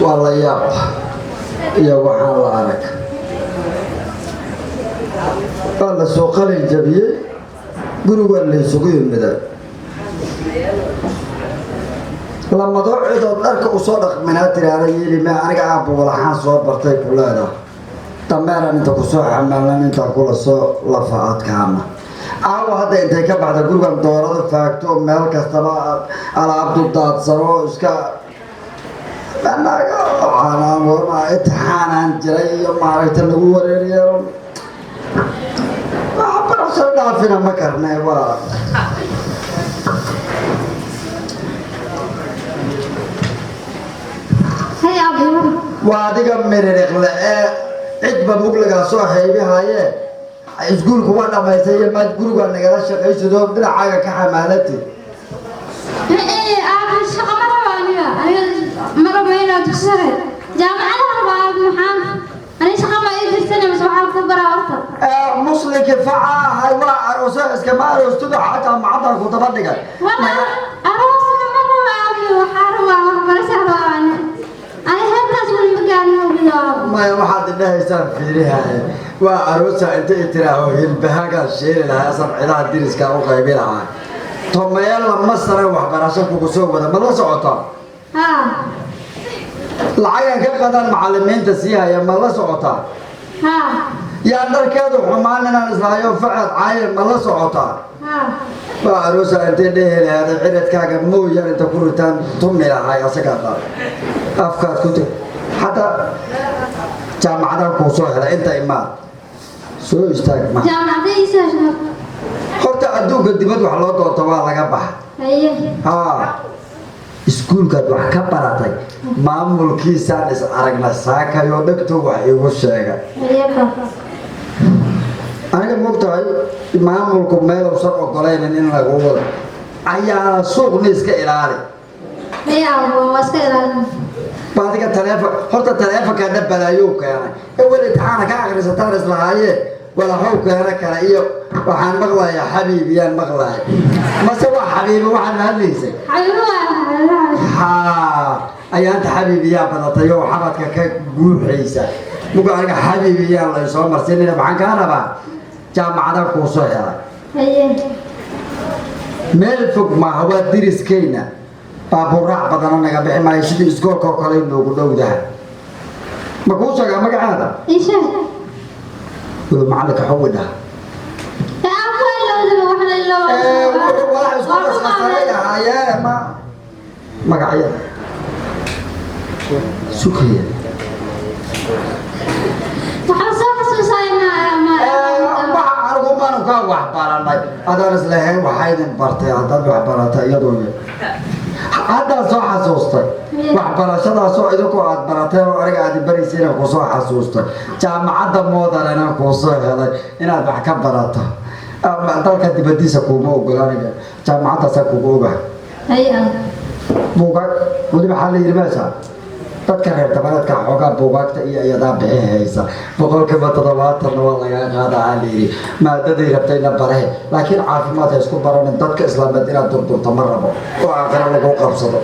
Waa la yaab iyo waxaan la arag. Waa la soo qalin jabiyey, gurigaa la isugu yimiday. Lamadoo cidood dharka usoo dhaqminaa tiraahda yeeli ma aniga aabba walaxaan soo bartay ku leedahay. Dameeran inta kusoo xamaalan intaa kula soo lafa adkaana. Caawa hadda intay ka baxda gurigan doorada faagto, meel kastaba alaabtu daadsano, iska imtixaanaan jiray iyo maaragta lagu wareeriyo, waxbarasho dhaafina ma karne waa. Hay aabbo. Waa adiga miririqle ee cidba muglagaa soo haybihaye, iskuulku waa dhamaystay iyo maad gurigaa nagala shaqaysadoo dhinacaaga ka xamaalatid. Ee aabbo, shaqo ma rabo aniga. Aniga ma rabo inaan dugsi sare. Jaamacada rabo aabbo, maxaan? Aniga shaqa ma ii dirsanay mise waxaan ku baraa horta? Muslimkii faca ahay waa arooso, iskama aroostudo, xataa macadan ku daba dhigay. Wala aroosna ma rabo aabbo, waxaa rabaa waxbarasho rabaa aniga. Aniga heerkaas weli ma gaarin ogido aabbo. Maya, waxaad idhahaysaan fiirihaye, waa aroosa inta i tiraaho hilbahaagaa sheeli lahaa, sabcidaha diriskaa u qaybi lahaa. Tomayaal lama sare waxbarasho kugu soo wada, ma la socotaa? Haa. Lacagan ka qadaan macalimiinta sii haya, ma la socotaa? Haa. Yaa dharkeedu xumaan inaan islahayo facad caayin, ma la socotaa? Haa. Waa aroosa intay dhehi lahaada ciridkaaga mooyaan inta ku ritaan tumi lahay, asagaa qaad afkaad ku tag. Xataa jaamacadaha kuu soo hela inta imaad soo istaag ma. Jaamacada ii soo hesho. Horta adduunka dibad wax loo doonto waa laga baxa. Haye. Haa, iskuulkaad wax ka baratay maamulkiisaan is aragna saakayo, dhegto wax iigu sheega. Haye ba. Aniga mogtahay maamulku meeluusan ogolaynin in lagu wado ayaana suuqni iska ilaali. Haye aabbo, waa iska ilaalin. Baadiga taleefon, horta taleefonkaana balaayou keenay, ewel imtixaana ka akhrisataan islahaayee, walaxow keena kale iyo waxaan maqlayaa xabiibiyaan maqlaya, mase waa xabiibi waxaad hadlaysay? Xabiibo waa xabiibo. Haa, ayaanta xabiibiyaa badatay oo xabadka ka guuxaysa muga. Aniga xabiibiyaan laysoo marsiinayna, maxaan kaa rabaa? Jaamacada kuu soo helay. Haye. Meel fog maaha, waa diriskeyna, baabuuraac badana naga bixi maayo, sidii iskoolka oo kale noogu dhowdaha. Ma kuu sheegaa magacaada? Ii sheeg. Wuu macalinka xowi dhaha. Ee aabbo, ilowdaba wax la iloobo. Wuxuu walax isku qasqasanay ahaayee ma magacyada sukaya. Waxaan soo xasuusaynaa ma. Waxa anigu maanu ka wax baranay adaan islahayn, waxaydin bartay haddaad wax baratay iyadoo haddaan soo xasuustay waxbarashadaasoo idinkoo aad baratay oo aniga aad baraysay inaan kusoo xasuustay. Jaamacadda moodan inaan kuusoo helay inaad wax ka barato. Ama dalka dibadiisa kuuma ogola, aniga jaamacadaasaa kugu ogahay. Haye aabbo. Buugaag weli waxaa la yidhi meesha dadka reer dabareedka xoogaa buugaagta iyo iyadaa bixi haysa, 70%-na waa lagaa qaadaa la yidhi. Maadaday rabtayna bare, laakiin caafimaad ha isku baranin, dadka islaameed inaad durdurto ma rabo oo aakhiro lagu qabsado.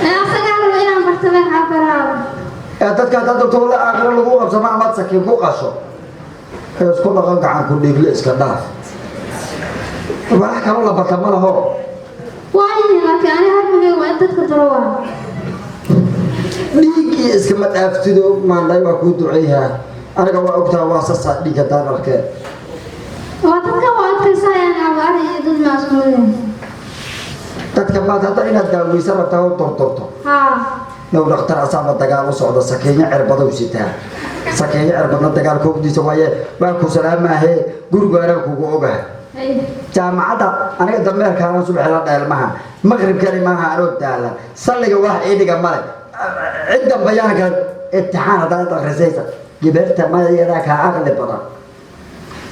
Ee asagaa rabo inaan barto maxaa baraa. Ee dadka haddaad durto walla aakhiro lagu qabsamo amaad sakiin ku qasho. Ee isku dhaqan gacan ku dhiigle iska dhaaf, wax kaloo la barta ma laho. Waayo, laakiin aniga hamigayga waa in dadka duro waa. Dhiiggii iskama dhaaftido maandhay, waa kuu duceeyaa aniga, waa ogtaha, waa sasaa dhiig haddaan arkeen. Waa dadka waa adkaysayaan aabbo, ari iyo dad maa isku mid ah. Dadka maad hadda inaad daaweysan rabtaa oo durdurto? Haa. Now dhakhtar asaaba dagaal u socda, sakeeyo cirbadow sitaa, sakeeyo cirbadna dagaalka ogdiisa waaye. Waa ku salaamaahe, gurigaanaa kugu ogahay. Haye. Jaamacadda aniga dameerkaana subaxila dheelmaha, maqribkani maaha anoo daalan, salliga wax ii dhiga male, cidda bayaanka imtixaan haddaad akhrisaysa gibeerta mayadaa kaa aqli badan.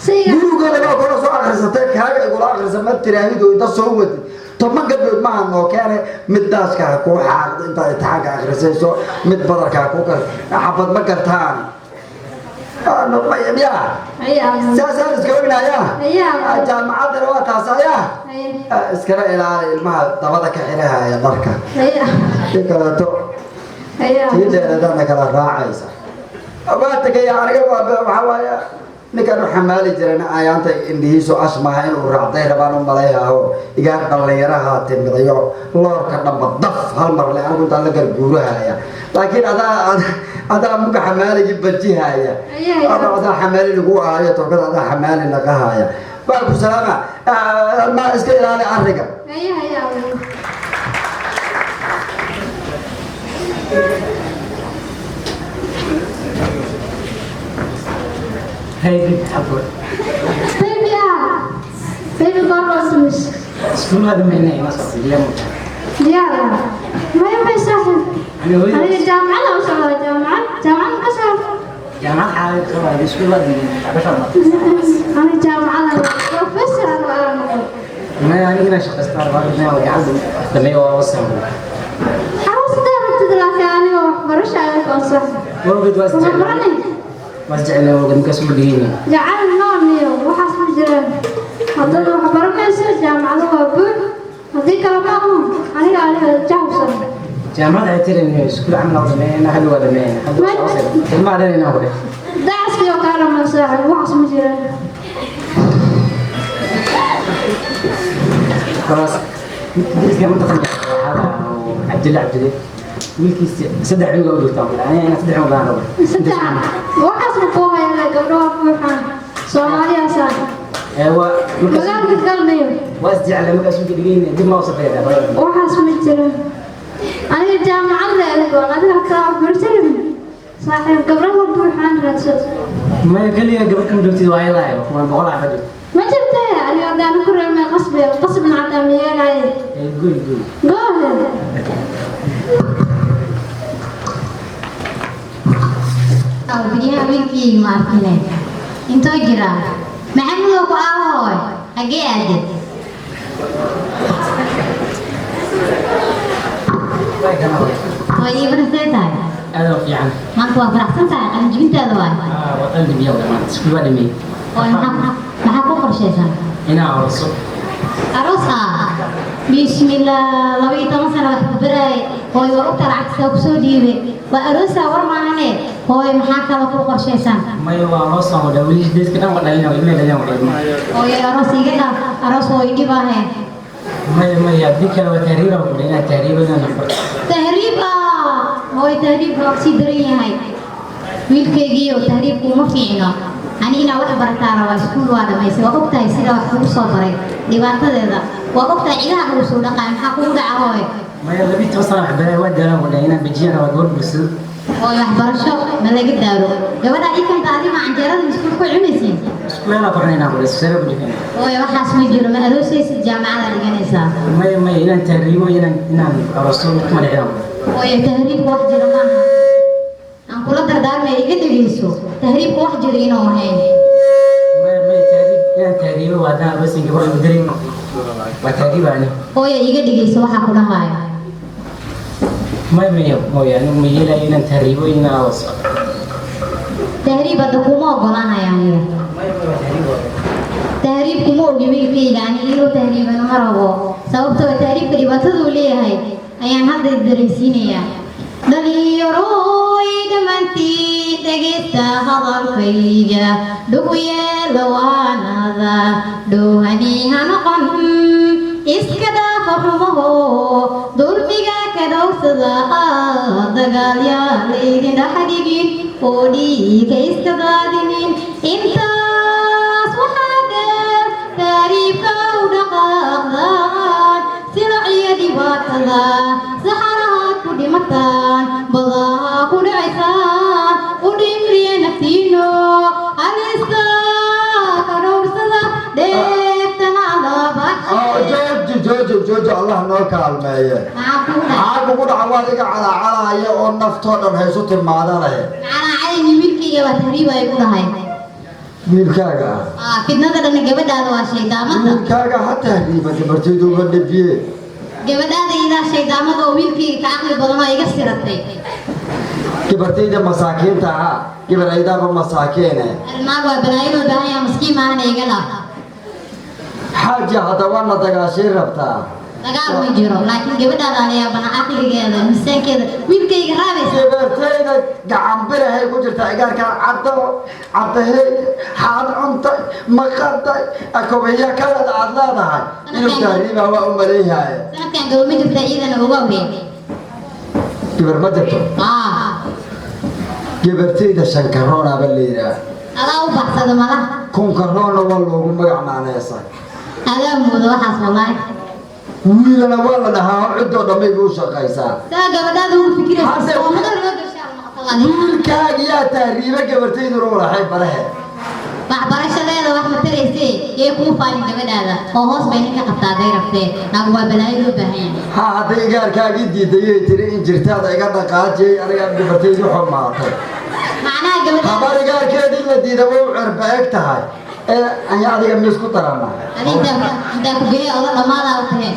Sayga. Gurigooda baa kula soo akhrisatay, kaaga igula akhrisa ma tiraahido, inta soo wadi 10 gabdhood maaha noo keene, mid daaska ha kuu xaaqdo intaad imtixaanka akhrisayso, mid badarka ha kuu kar xabad ma gartaan ya. Haye aabbo. Saasaan iska ognayaa. Haye aabbo. Jaamacaddana waa taas ayaa. Haye. Iskala ilaali ilmaha dabada ka xirahaya dharka. Haye. Si kaleeto Haye tii aabbo. dheereedana kala raacaysa. Waa tegaya aniga, waa waxaa waaye. Ninkaan u xamaali jirana ayaanta indhihiisu ashmaha inuu raacday rabaan u malayhaho. Igaar dhallinyaraha timidayo loorka dhanba daf hal mar le, anigu intaan la garguurahaya, laakiin adaa muga xamaaligii bajihaya, adaa xamaali lagu ahayo, tookada adaa xamaali naqahaya. Waa ku salaama, ma iska ilaali arriga. Haya, haya. Hey, baby, xabbo. Baby ah, baby, goor wasmis? Iskuulada mayna ima socdo, diyaar ma tahay? Diyaar ah? Maya, may saaxib. Aniga jaamacada u socdaa, jaamacad ka saaxib. Jaamacad xaalad soo waay, iskuulada waxbarasho ma. Aniga jaamacada professor aan noqon. Maya, aniga inaan shaqaystaa rabaa, inaan gacanta dhameeyo waa wasan. Xaruus hadaa rabtid, laakiin aniga waxbarasho ayaa ka ansax. Wawgeed waa isjeclay. Waxbaranay. Waa isjeclay wawgeed, markaas uma dhigayni. Jacayl noon iyo waxaas ma jiraan. Haddaad wax baranayso, jaamacado waa buux. Haddii kale ma ahu aniga jahwsan. Jaamacad ay tirin iskuul camal oo dhameeyna, hal waa dhameeyna. Hadda waa wasan. Ilmaha dhan inaan ku dheh. Dacaskii oo kaa dhamaan saaxib, waxaas ma jiraan. Khalaas. Midka ma taqaan waxaa Cabdilla Cabdille. Wiilkiisa saddex cunug u joogtaa ku aniga inaan saddex cunug baan rabaa. Saddex waxaas ma kuu hayana, gabdho waa buuxaan Soomaaliyaasaan. Ee waa markaas magaalka galnayo. Waa isjeclay markaas uga dhigayni dib ma u safeeyaa. Waxaas ma jiraan. Aniga jaamacad le adigoon adiga hataa waxbarasho rabin saaxiib, gabdho waa buuxaan, raadso. Maya, kaliya gabar kama joogtid, waa ayadahay kuma boqol ah joogto. Ma jirte, aniga haddaan ku reemay qasbi qasbna hataa ma yeelaaye. Ee goy goy. Go ahead. Biyaha wiilkii ma arkine, intoo jira Maxamudow ku aahoy, xaggee aadid? Way ii barasee tahay. Aad u fiican. Maanta waa faraxsan tahay, qalinjibintaada waay. Ah, waa qalin biyo dhammaan, iskuul waa dhameeyay. Oo maxaa ku qorshaysan? Inaan aroso. Aroos ah? Bismillah, 12 sano wax ku baraay hooy, war ogta lacagta kusoo dhiibay, waa aroosaa, war maahane. Hooy, maxaa kaloo ku qorshaysan? Maya, waa aroos aan wada weli dadka dhan waa dhalin, ilmaha dhalin wada. Hooyo, aroos iga dhaaf, aroos way dhibaahe. Maya maya, haddii kale waa tahriib aan ku dhahay, inaan tahriibo inaan noqdo. Tahriib ah? Hooy, tahriibka waa kasii daran yahay wiilkaygiiyo, tahriibku uma fiicno. Ani inaa wax barataa rabaa, iskuul waa dhamaysay, waa ogtahay sida wax kugu soo baray, dhibaatadeeda waa ogtahay, cidaha lagu soo dhaqaay, maxaa kugu dhaca hooy? Maya, 12 sano wax baray, waa daalaan ku dhahay, inaan bejiyaan waa gabar guursado. Hooy, waxbarasho ma laga daaro. Gabadha ii kanta adima canjeerada iskuul ku cunaysiin? Isku meelaa ku cunaynaa ku dhahay, isku ku dhigana. Hooy, waxaas ma jiro, ma aroosaysid, jaamacada dhiganaysaa. Maya maya, inaan tahriibo inaan aroso mid kuma dhicin. Hooyo, tahriibka wax jiro maaha, aan kula dardaarmaya, iga dhegeyso, tahriibka wax jiro inuu ahayn. Maya maya, tahriib inaan tahriibo waa haddaan aroosin gabar lagu darin, waa tahriib ani. Hooyo, iga dhegeyso waxaa ku dhahaayo. Maya maya mooya, anigu ma yeelayo inaan tahriibo inaan aroso. Tahriib hadda kuma ogolaanaya aniga, tahriib kuma ogi wiilkayga, ani inuu tahriibano ma rabo, sababtoo tahriibka dhibaatada uu leeyahay ayaan hadda dareensiinayaa. Dhalinyarooy dhammaantiin dhegeysta hadalkayga, dhugu yeela waanada, dhowhani ha noqon, iska dhaafa xumaho, dulmiga ka dhowrsada, dagaal yaa laydin dhexdhigin oo dhiiga iska daadinin. Intaas waxaa dheer taariibka u dhaqaaqdaan silaciyo dhibaatada, saxarahaad ku dhimataan, badaha ku dhacaysaan, u dhimriya naftiino, halista ka dhowrsada, dheeftana Jooji jooji jooji, Allah noo kaalmeeye. Maxaa kugu dhaca? Waad iga calaacalaya oo naftoo dhan haysu tilmaadanaya. Macalaacadayni, wiilkayga waa tahriib ay ku dhahay. Wiilkaaga ah? Fidnada dhanna gabadhaada waa shaydaamada. Wiilkaaga ha tahriiba, gabartayduuba dhabiye. Gabadhaada idaa shaydaamada oo wiilkayga ka caqli badan oo iga siratay. Gabartayda masaakiinta ahaa, gabar aydaaba masaakiine. Arrimaha waa balaayadoo baahan yaha, maskiin maahana, iga dhaaf. Xaaji, hadda waana dagaashay rabtaa. Dagaal ma jiro, laakiin gabadhaada la yaabana caqligeeda, miisaankeeda, wiilkayga raabaysa. Gabartayda gacan birahay ku jirta. Igaarkan caddo caddahey, xaad cuntay, maqaday, akobiya kalada aad leedahay inuu tahriiba waa u maleeyahay. Sanadkan gabar ma jirta, ciidana uga weyn. Gabar ma jirto? Ah. Gabartayda shankaroonaba la yidhaah. Adaa u baxsada malaha. Kunkaroonna waa loogu magac naaneysa. Adaa mooda waxaas, wallaahi. Wiilana waa la dhahaa, ciddoo dhamay buu shaqaysaa. Saa gabadhaada ugu fikiraysa oo madar loo gashaa. Wiilkaaga yaa tahriiba, gabartayduna walaxay barahe. Waxbarashadeeda wax ma taraysee, yay kuu faalin gabadhaada oo hoos bay ninka qabtaa haday rabtee. Naagu waa balaayo loo baahan yahay. Ha, hadday igaarkaagii diidayay tiri in jirtaada iga dhaqaajiyay, aniga gabartaydu xumaatay. Macnaha gabadhaada Habar igaarkeedii la diida way u cirba eg tahay ee anya adiga miisku darana. Adinta intaa ku geeya oda dhammaadaa u tahe.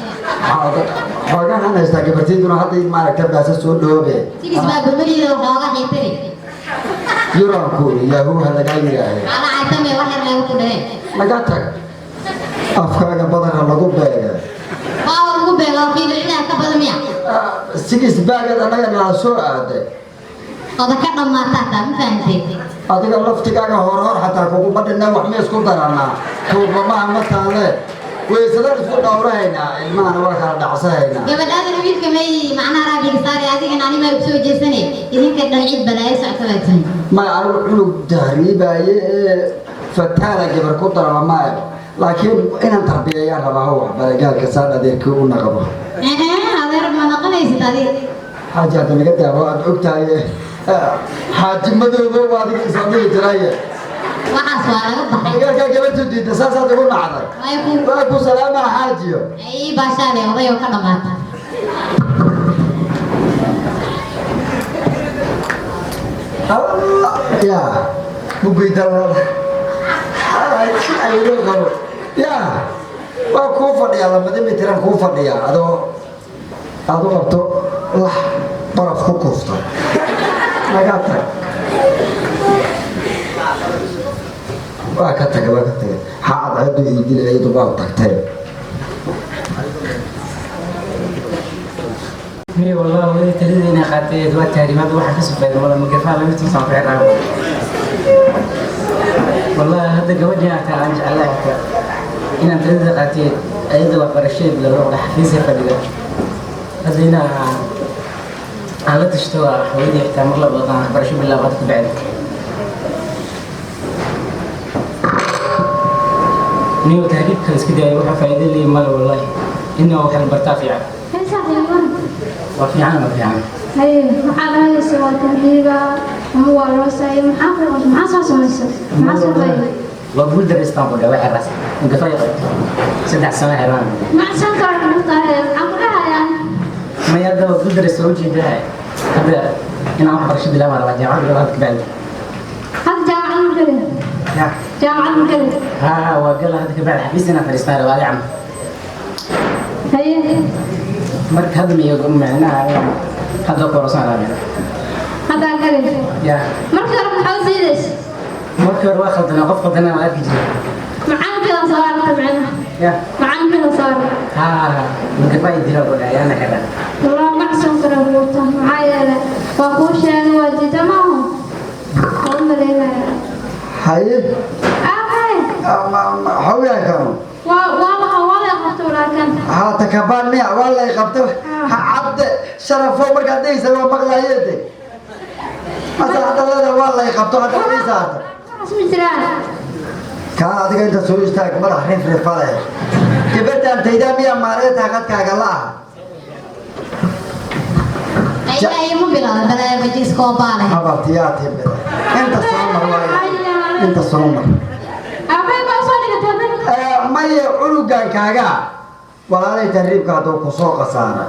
Xoogahan haystaa, gabartayduna hadday maaragta baasa soo dhoobe. Sigis baa gomadiida waxooga xaytari. Yuranku yahuuha lagaa yidhaahe. Ala caytame, wax yar leegu ku dhahe. Laga tag, afkaaga badanha lagu beega. Waa lagu beego kiilo cidaa ka badan miya? Sigis baagad annaga nala soo aaday. Oda ka dhammaataa taa, ma fahantay? Adiga laftigaaga horhor xataa kuguma dhinna, wax ma isku daranaa? Tuubamaha ma taale, weysadan isku dhowrahaynaa, ilmahana waa kala dhacsahaynaa. Gabadhaadana wiilka may macnaha raabiga saari, adigana ani may soo jeesane. Idinka dhan cid balaayo socota baa tihiin. May, anigu cunug tahriibaaye ee fataala gabar ku darama maayo, laakiin inaan tarbiyeeyaan rabaa ho waxbaray gaalka saan adeerkii u naqabo. Ehe, adeer ma noqonaysid adig. Xaaji, hadda naga daawo, aad og tahay xaaji madoobo waa adiga isoo dhihi jiraye. Waxaas waa laga baxay. Gaalkaa gabartu diida, saasaad ugu nacday. Waa ku salaamaa, xaajiyo. Ay baashaale, oday oo ka dhamaata. Ya mugayda qabo ya waa kuu fadhiyaa, lamadi mitiran kuu fadhiyaa, adoo aad u qabto lax baraf ku kuufta. Naga tag, waa ka tagay, waa ka tagay. Xaacad ceedu ii dilay, iyadu waa tagtay. Miy wallah, hooyadii taladiina qaatay waa tahriimaad waxa ka sufayda wala magafaa lama tuusan ku xirnaa. Wallahi hadda gabadhii taa aan jeclahay xitaa inaan talada qaatay, ayada waxbarashadeed la noqda, xafiisay fadhida. Hadda inaa aan la tashto waa hooyadii xitaa mar labaad aan waxbarasho bilaabo hadda ka bacdi. Niyo tahriibka iska daayo, waxa faa'iido leeyahay male wallahi. Inaa wax la bartaa fiican. Waa fiican, waa fiican. Haye, maxaa dhahaysa? Waa tahriiba ama waa loo saayay? Maxaa ku maxaa soo samaysay? Maxaa soo faa'iiday? Waa guul dareystaan ku dhawa xiraas gafa qabto 3 sano xiraan. Macsan karo tahay, maxaan ku dhahayaa? Maya, hadda waa guul dareysta, ujeedaa hadda inaan waxbarasho bilaabaan rabaa, jaamacad bilaabaan hadda kabacdi. Hadda jaamacad ma gelin? Ya. Jaamacad ma gelin? Haa, waa gala hadda kabacdi, xafiis inaan fadhiistaan rabaa adi camal. Haye. Marka hadda miyo macnaha hadda korosaan rabaa. Haddaan gelin? Ya. Markii hore maxaa u diidaysa? Markii hore waa khaldanaa, qof khaldanaa waa arki jiray. Macalinkeeda soo aragta macnaha? Ya. Macalinkeeda soo aragta? Haa, magafa ay dilaa ku dhahay ayaana xiran. Wallah macsan karo buurta, maxaa yeelay waa kuu sheegay, waa diida maaha, waa u malaynaya. Haye. Aahay. Xawyankanu. Waa laha, waa la qabta walaakan. Haa, takabaan miya? Waa lay qabta. Ha cadde sharafo, markaad dhehaysa waa maqlayeede mase hadda leeda waa lay qabto, hadda dhehaysa hadda. Waxaas ma jiraan. Kaa adiga inta soo istaag, madax rif rifa leh. Gabadhaan taydaa miyaa maareeta qadkaaga la ah? Ay ma bilaada balaayo bajiiskoobaale. Habartiyaa timida, inta soo mar waay, inta soo mar. Aabay baa soo dhigatay. Maye, cunugan kaaga walaalay tahriibka hadduu ku soo khasaara,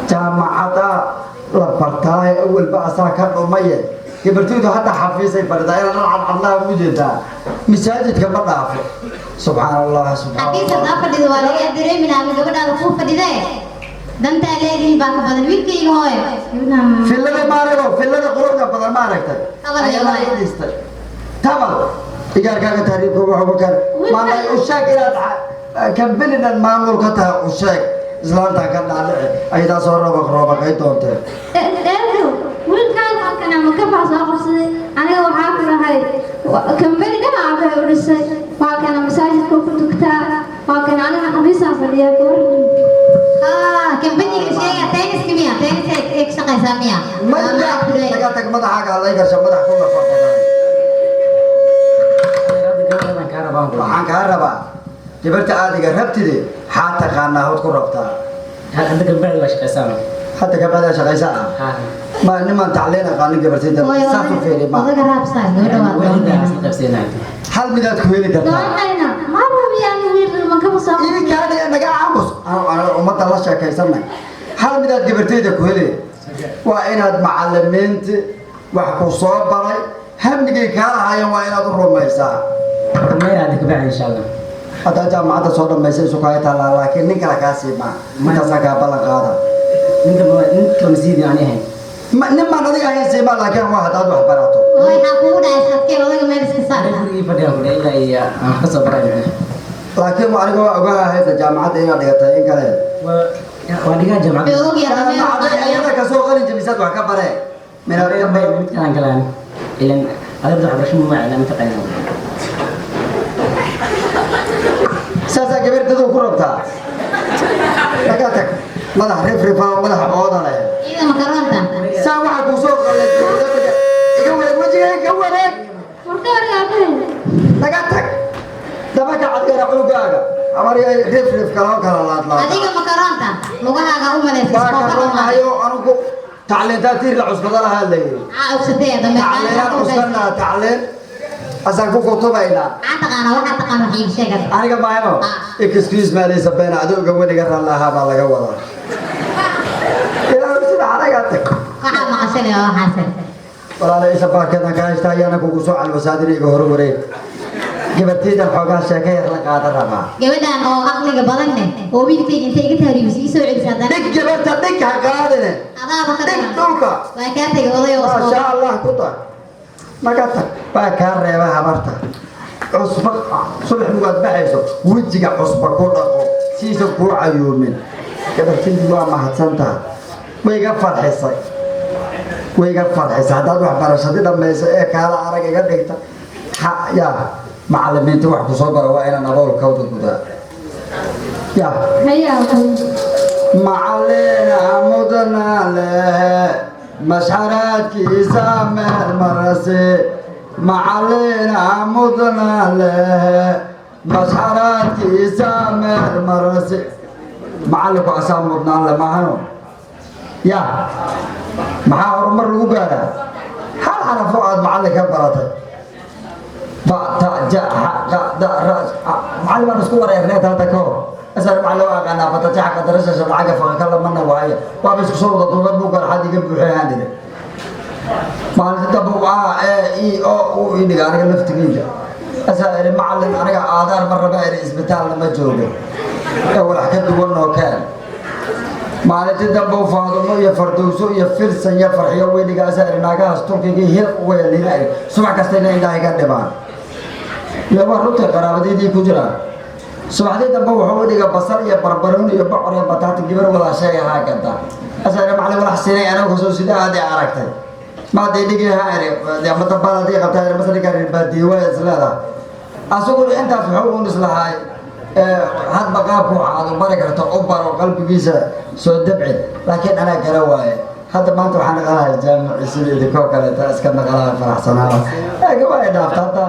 jaamacada la bartaahe awalba asaa ka dhumaye. Gabartooydu hadda xafiisay fadhidaa, inaan dhar cadcadlaha u jeedaa, masaajidka ma dhaafo. Subxaan Allah, subxaan. Xafiis haddaa fadhido waa laga dareeminaa ama gabadhaada kuu fadhidee dantaa leedihin baa ka badan, wiilkayga hooyo. Fillada ma arago, fillada quruxda badan ma aragtay? Tabal. Ayaa la dhistay tabal. Igaarkaaga tahriibka wuxuu ka maamay u sheeg inaad kambanidan maamul ka tahay, u sheeg Islaantaa ka dhaadhici, ayadaa soo roobaq roobaqay doontee. Eedow, wiilkaan halkan ama ka bax soo qabsaday. Aniga waxaa ku dhahay kambani dhan aabahay u dhisay. Waa kana masaajidka ku tugtaa, waa kana aniga xafiisaa fadhiya gabar. Kambaniga sheega, tenniska miya? Tennis ay ka shaqaysaa miya? Maya, naga tag, madaxaaga halay garsha, madax ku lafafadan. Waxaan kaa rabaa gabarta aadiga rabtide, xaa taqaanaa hod ku rabtaa? Hadda kabacdi waa shaqaysaa. Hadda kabacdi shaqaysa ah? Ma nimaan tacliin aqaanin gabartayda saas u fiiri ma. Odaga raabsaa, gabadha waa. Hal midaad ku heli kartaa. Doonayna ma rabiyaan wiil ma kaba soo. Idinkaani naga aamus, ummadda la sheekaysanay. Hal midaad gabartayda ku heli waa inaad macalimiinti wax ku soo baray hamigay kaa lahaayeen waa inaad u rumaysaa. Rumeyn hadda kabacdi, insha Allah. Haddaa jaamacadda soo dhamaysa isu kaa taallaa, laakiin nin kale kaa sii maa, intaasaa kaa ballan qaada. Ninka nin kale masiidi aan ahayn. Nin baan adiga ahayn sii maa, laakiin waa haddaad wax barato. Waxaa kugu dhacay sadkee odaga meel iska saar. Gurigii fadhiyaan ku dhahay ilaa iyo aan wax ka soo baray. Laakiin aniga waa ogaha haysa jaamacadda inaad dhigatay in kale. Waa dhigaa jaamacadda. Jaamacadda ayada kasoo qalin jabisaad wax ka baree. Mid kalaan galaan ilan adabda waxbarasho ma macna mataqaanaa. Saasaa gabartadu ku rabtaa. Laga tag, madax rifrifa, madax ooda leh. Ciida makaroonta. Saa waxaa kuu soo qalay iga wareeg, wejiga iga wareeg. Warka wargaabahay. Laga tag, dabaka cadgara cuugaaga amarya rifrif kaloo kala laadlaada. Adiga makaroonta lugahaaga u malaysa. Waa ka ronahayo, anugu tacliintaa tiir la cuskada lahaa la yidhi. Aa ogsatee dambe. Tacliinaan cuskanaa, tacliin asaan ku kutubaynaa. Maxaa taqaana? Waxaa taqaana wax iiga sheegad. Aniga maayno, excuse me, laysa beena adooga weliga raalli ahaa baa laga wadaa. Ilaahu sida anaga tag. Waxaa maqashay waa waxaase. Walaala, isa baarkeedan ka haysta ayaana kugu soo calwasaadin. Iga hor wareeg, gabartaydan xoogaa sheeka yar la qaadan rabaa. Gabadhan oo aqliga badan leh oo wiilkayga intay iga tahriibisay ii soo celisa haddana. Dhig gabarta, dhig, ha qaadine. Adaaba ka dhig dhulka. Waa kaa tegay oday oo. Maasha Allah, ku dar, naga tag, waa kaa reeba habarta. Cusba subax mugaad baxayso, wejiga cusba ku dhaqo siisan kuu cayuumin. Gabartaydu waa mahadsantaha, way iga farxisay, way iga farxisay. Haddaad waxbarashadi dhammayso ee kaala arag iga dhigta ha yaa macalimiinta wax ku soo bara, waa inaan aroolkooda gudaa ya. Hayaa. Macalina mudana leh mashxaraadkiisa meel marase, macalina mudana leh mashxaraadkiisa meel marase. Macalinku asaa mudnaan le maahano ya. Maxaa horumar lagu gaaraa? Hal xarafo aad macallin ka baratay, ba ta ja xa qa da ra. Macallin baan isku wareerneed hadda ka hor. Asar macallin waa aqaanaa batajaxa qadarasha shabcaga faqa lamana waaye, waaba isku soo wada duubad buu garxad iga buuxay aan dhigay. Maalinta dambe a e i o u ii dhiga aniga laftigeyga. Asaa iri, macallin, aniga aadaar ma raba, iri isbitaalna ma joogo ee walax ka duwan oo keen. Maalintii dambe u Faadumo iyo Fardowso iyo Filsan iyo Farxiyo weyniga. Asaa iri, naagahaas Turkiga hilq uga yaliina, iri subax kasta inay indhaha iga dhibaan iyo waa runtii qaraabadaydii ku jiraan. Subaxdii dambe wuxuu u dhiga basal iyo barbarooni iyo bocor iyo bataati gabar walaashay ahaa gada. Asaa iri, macallin, walax siinay anagu kasoo sida aad aragtay maad dhigi ha iri ama dambaad haddii qabtaa iri masal ninkaan baadiye waa is leedahay. Asaguna intaas wuxuu un islahaay hadba qaabku waxa aad u bari karto u baro, qalbigiisa soo dabci, laakiin anaa gara waaye. Hadda maanta waxaan naqalahay jaamici sida idinkoo kaleeta iska naqalaha faraxsanaa, laakiin waa ay dhaafta hadda.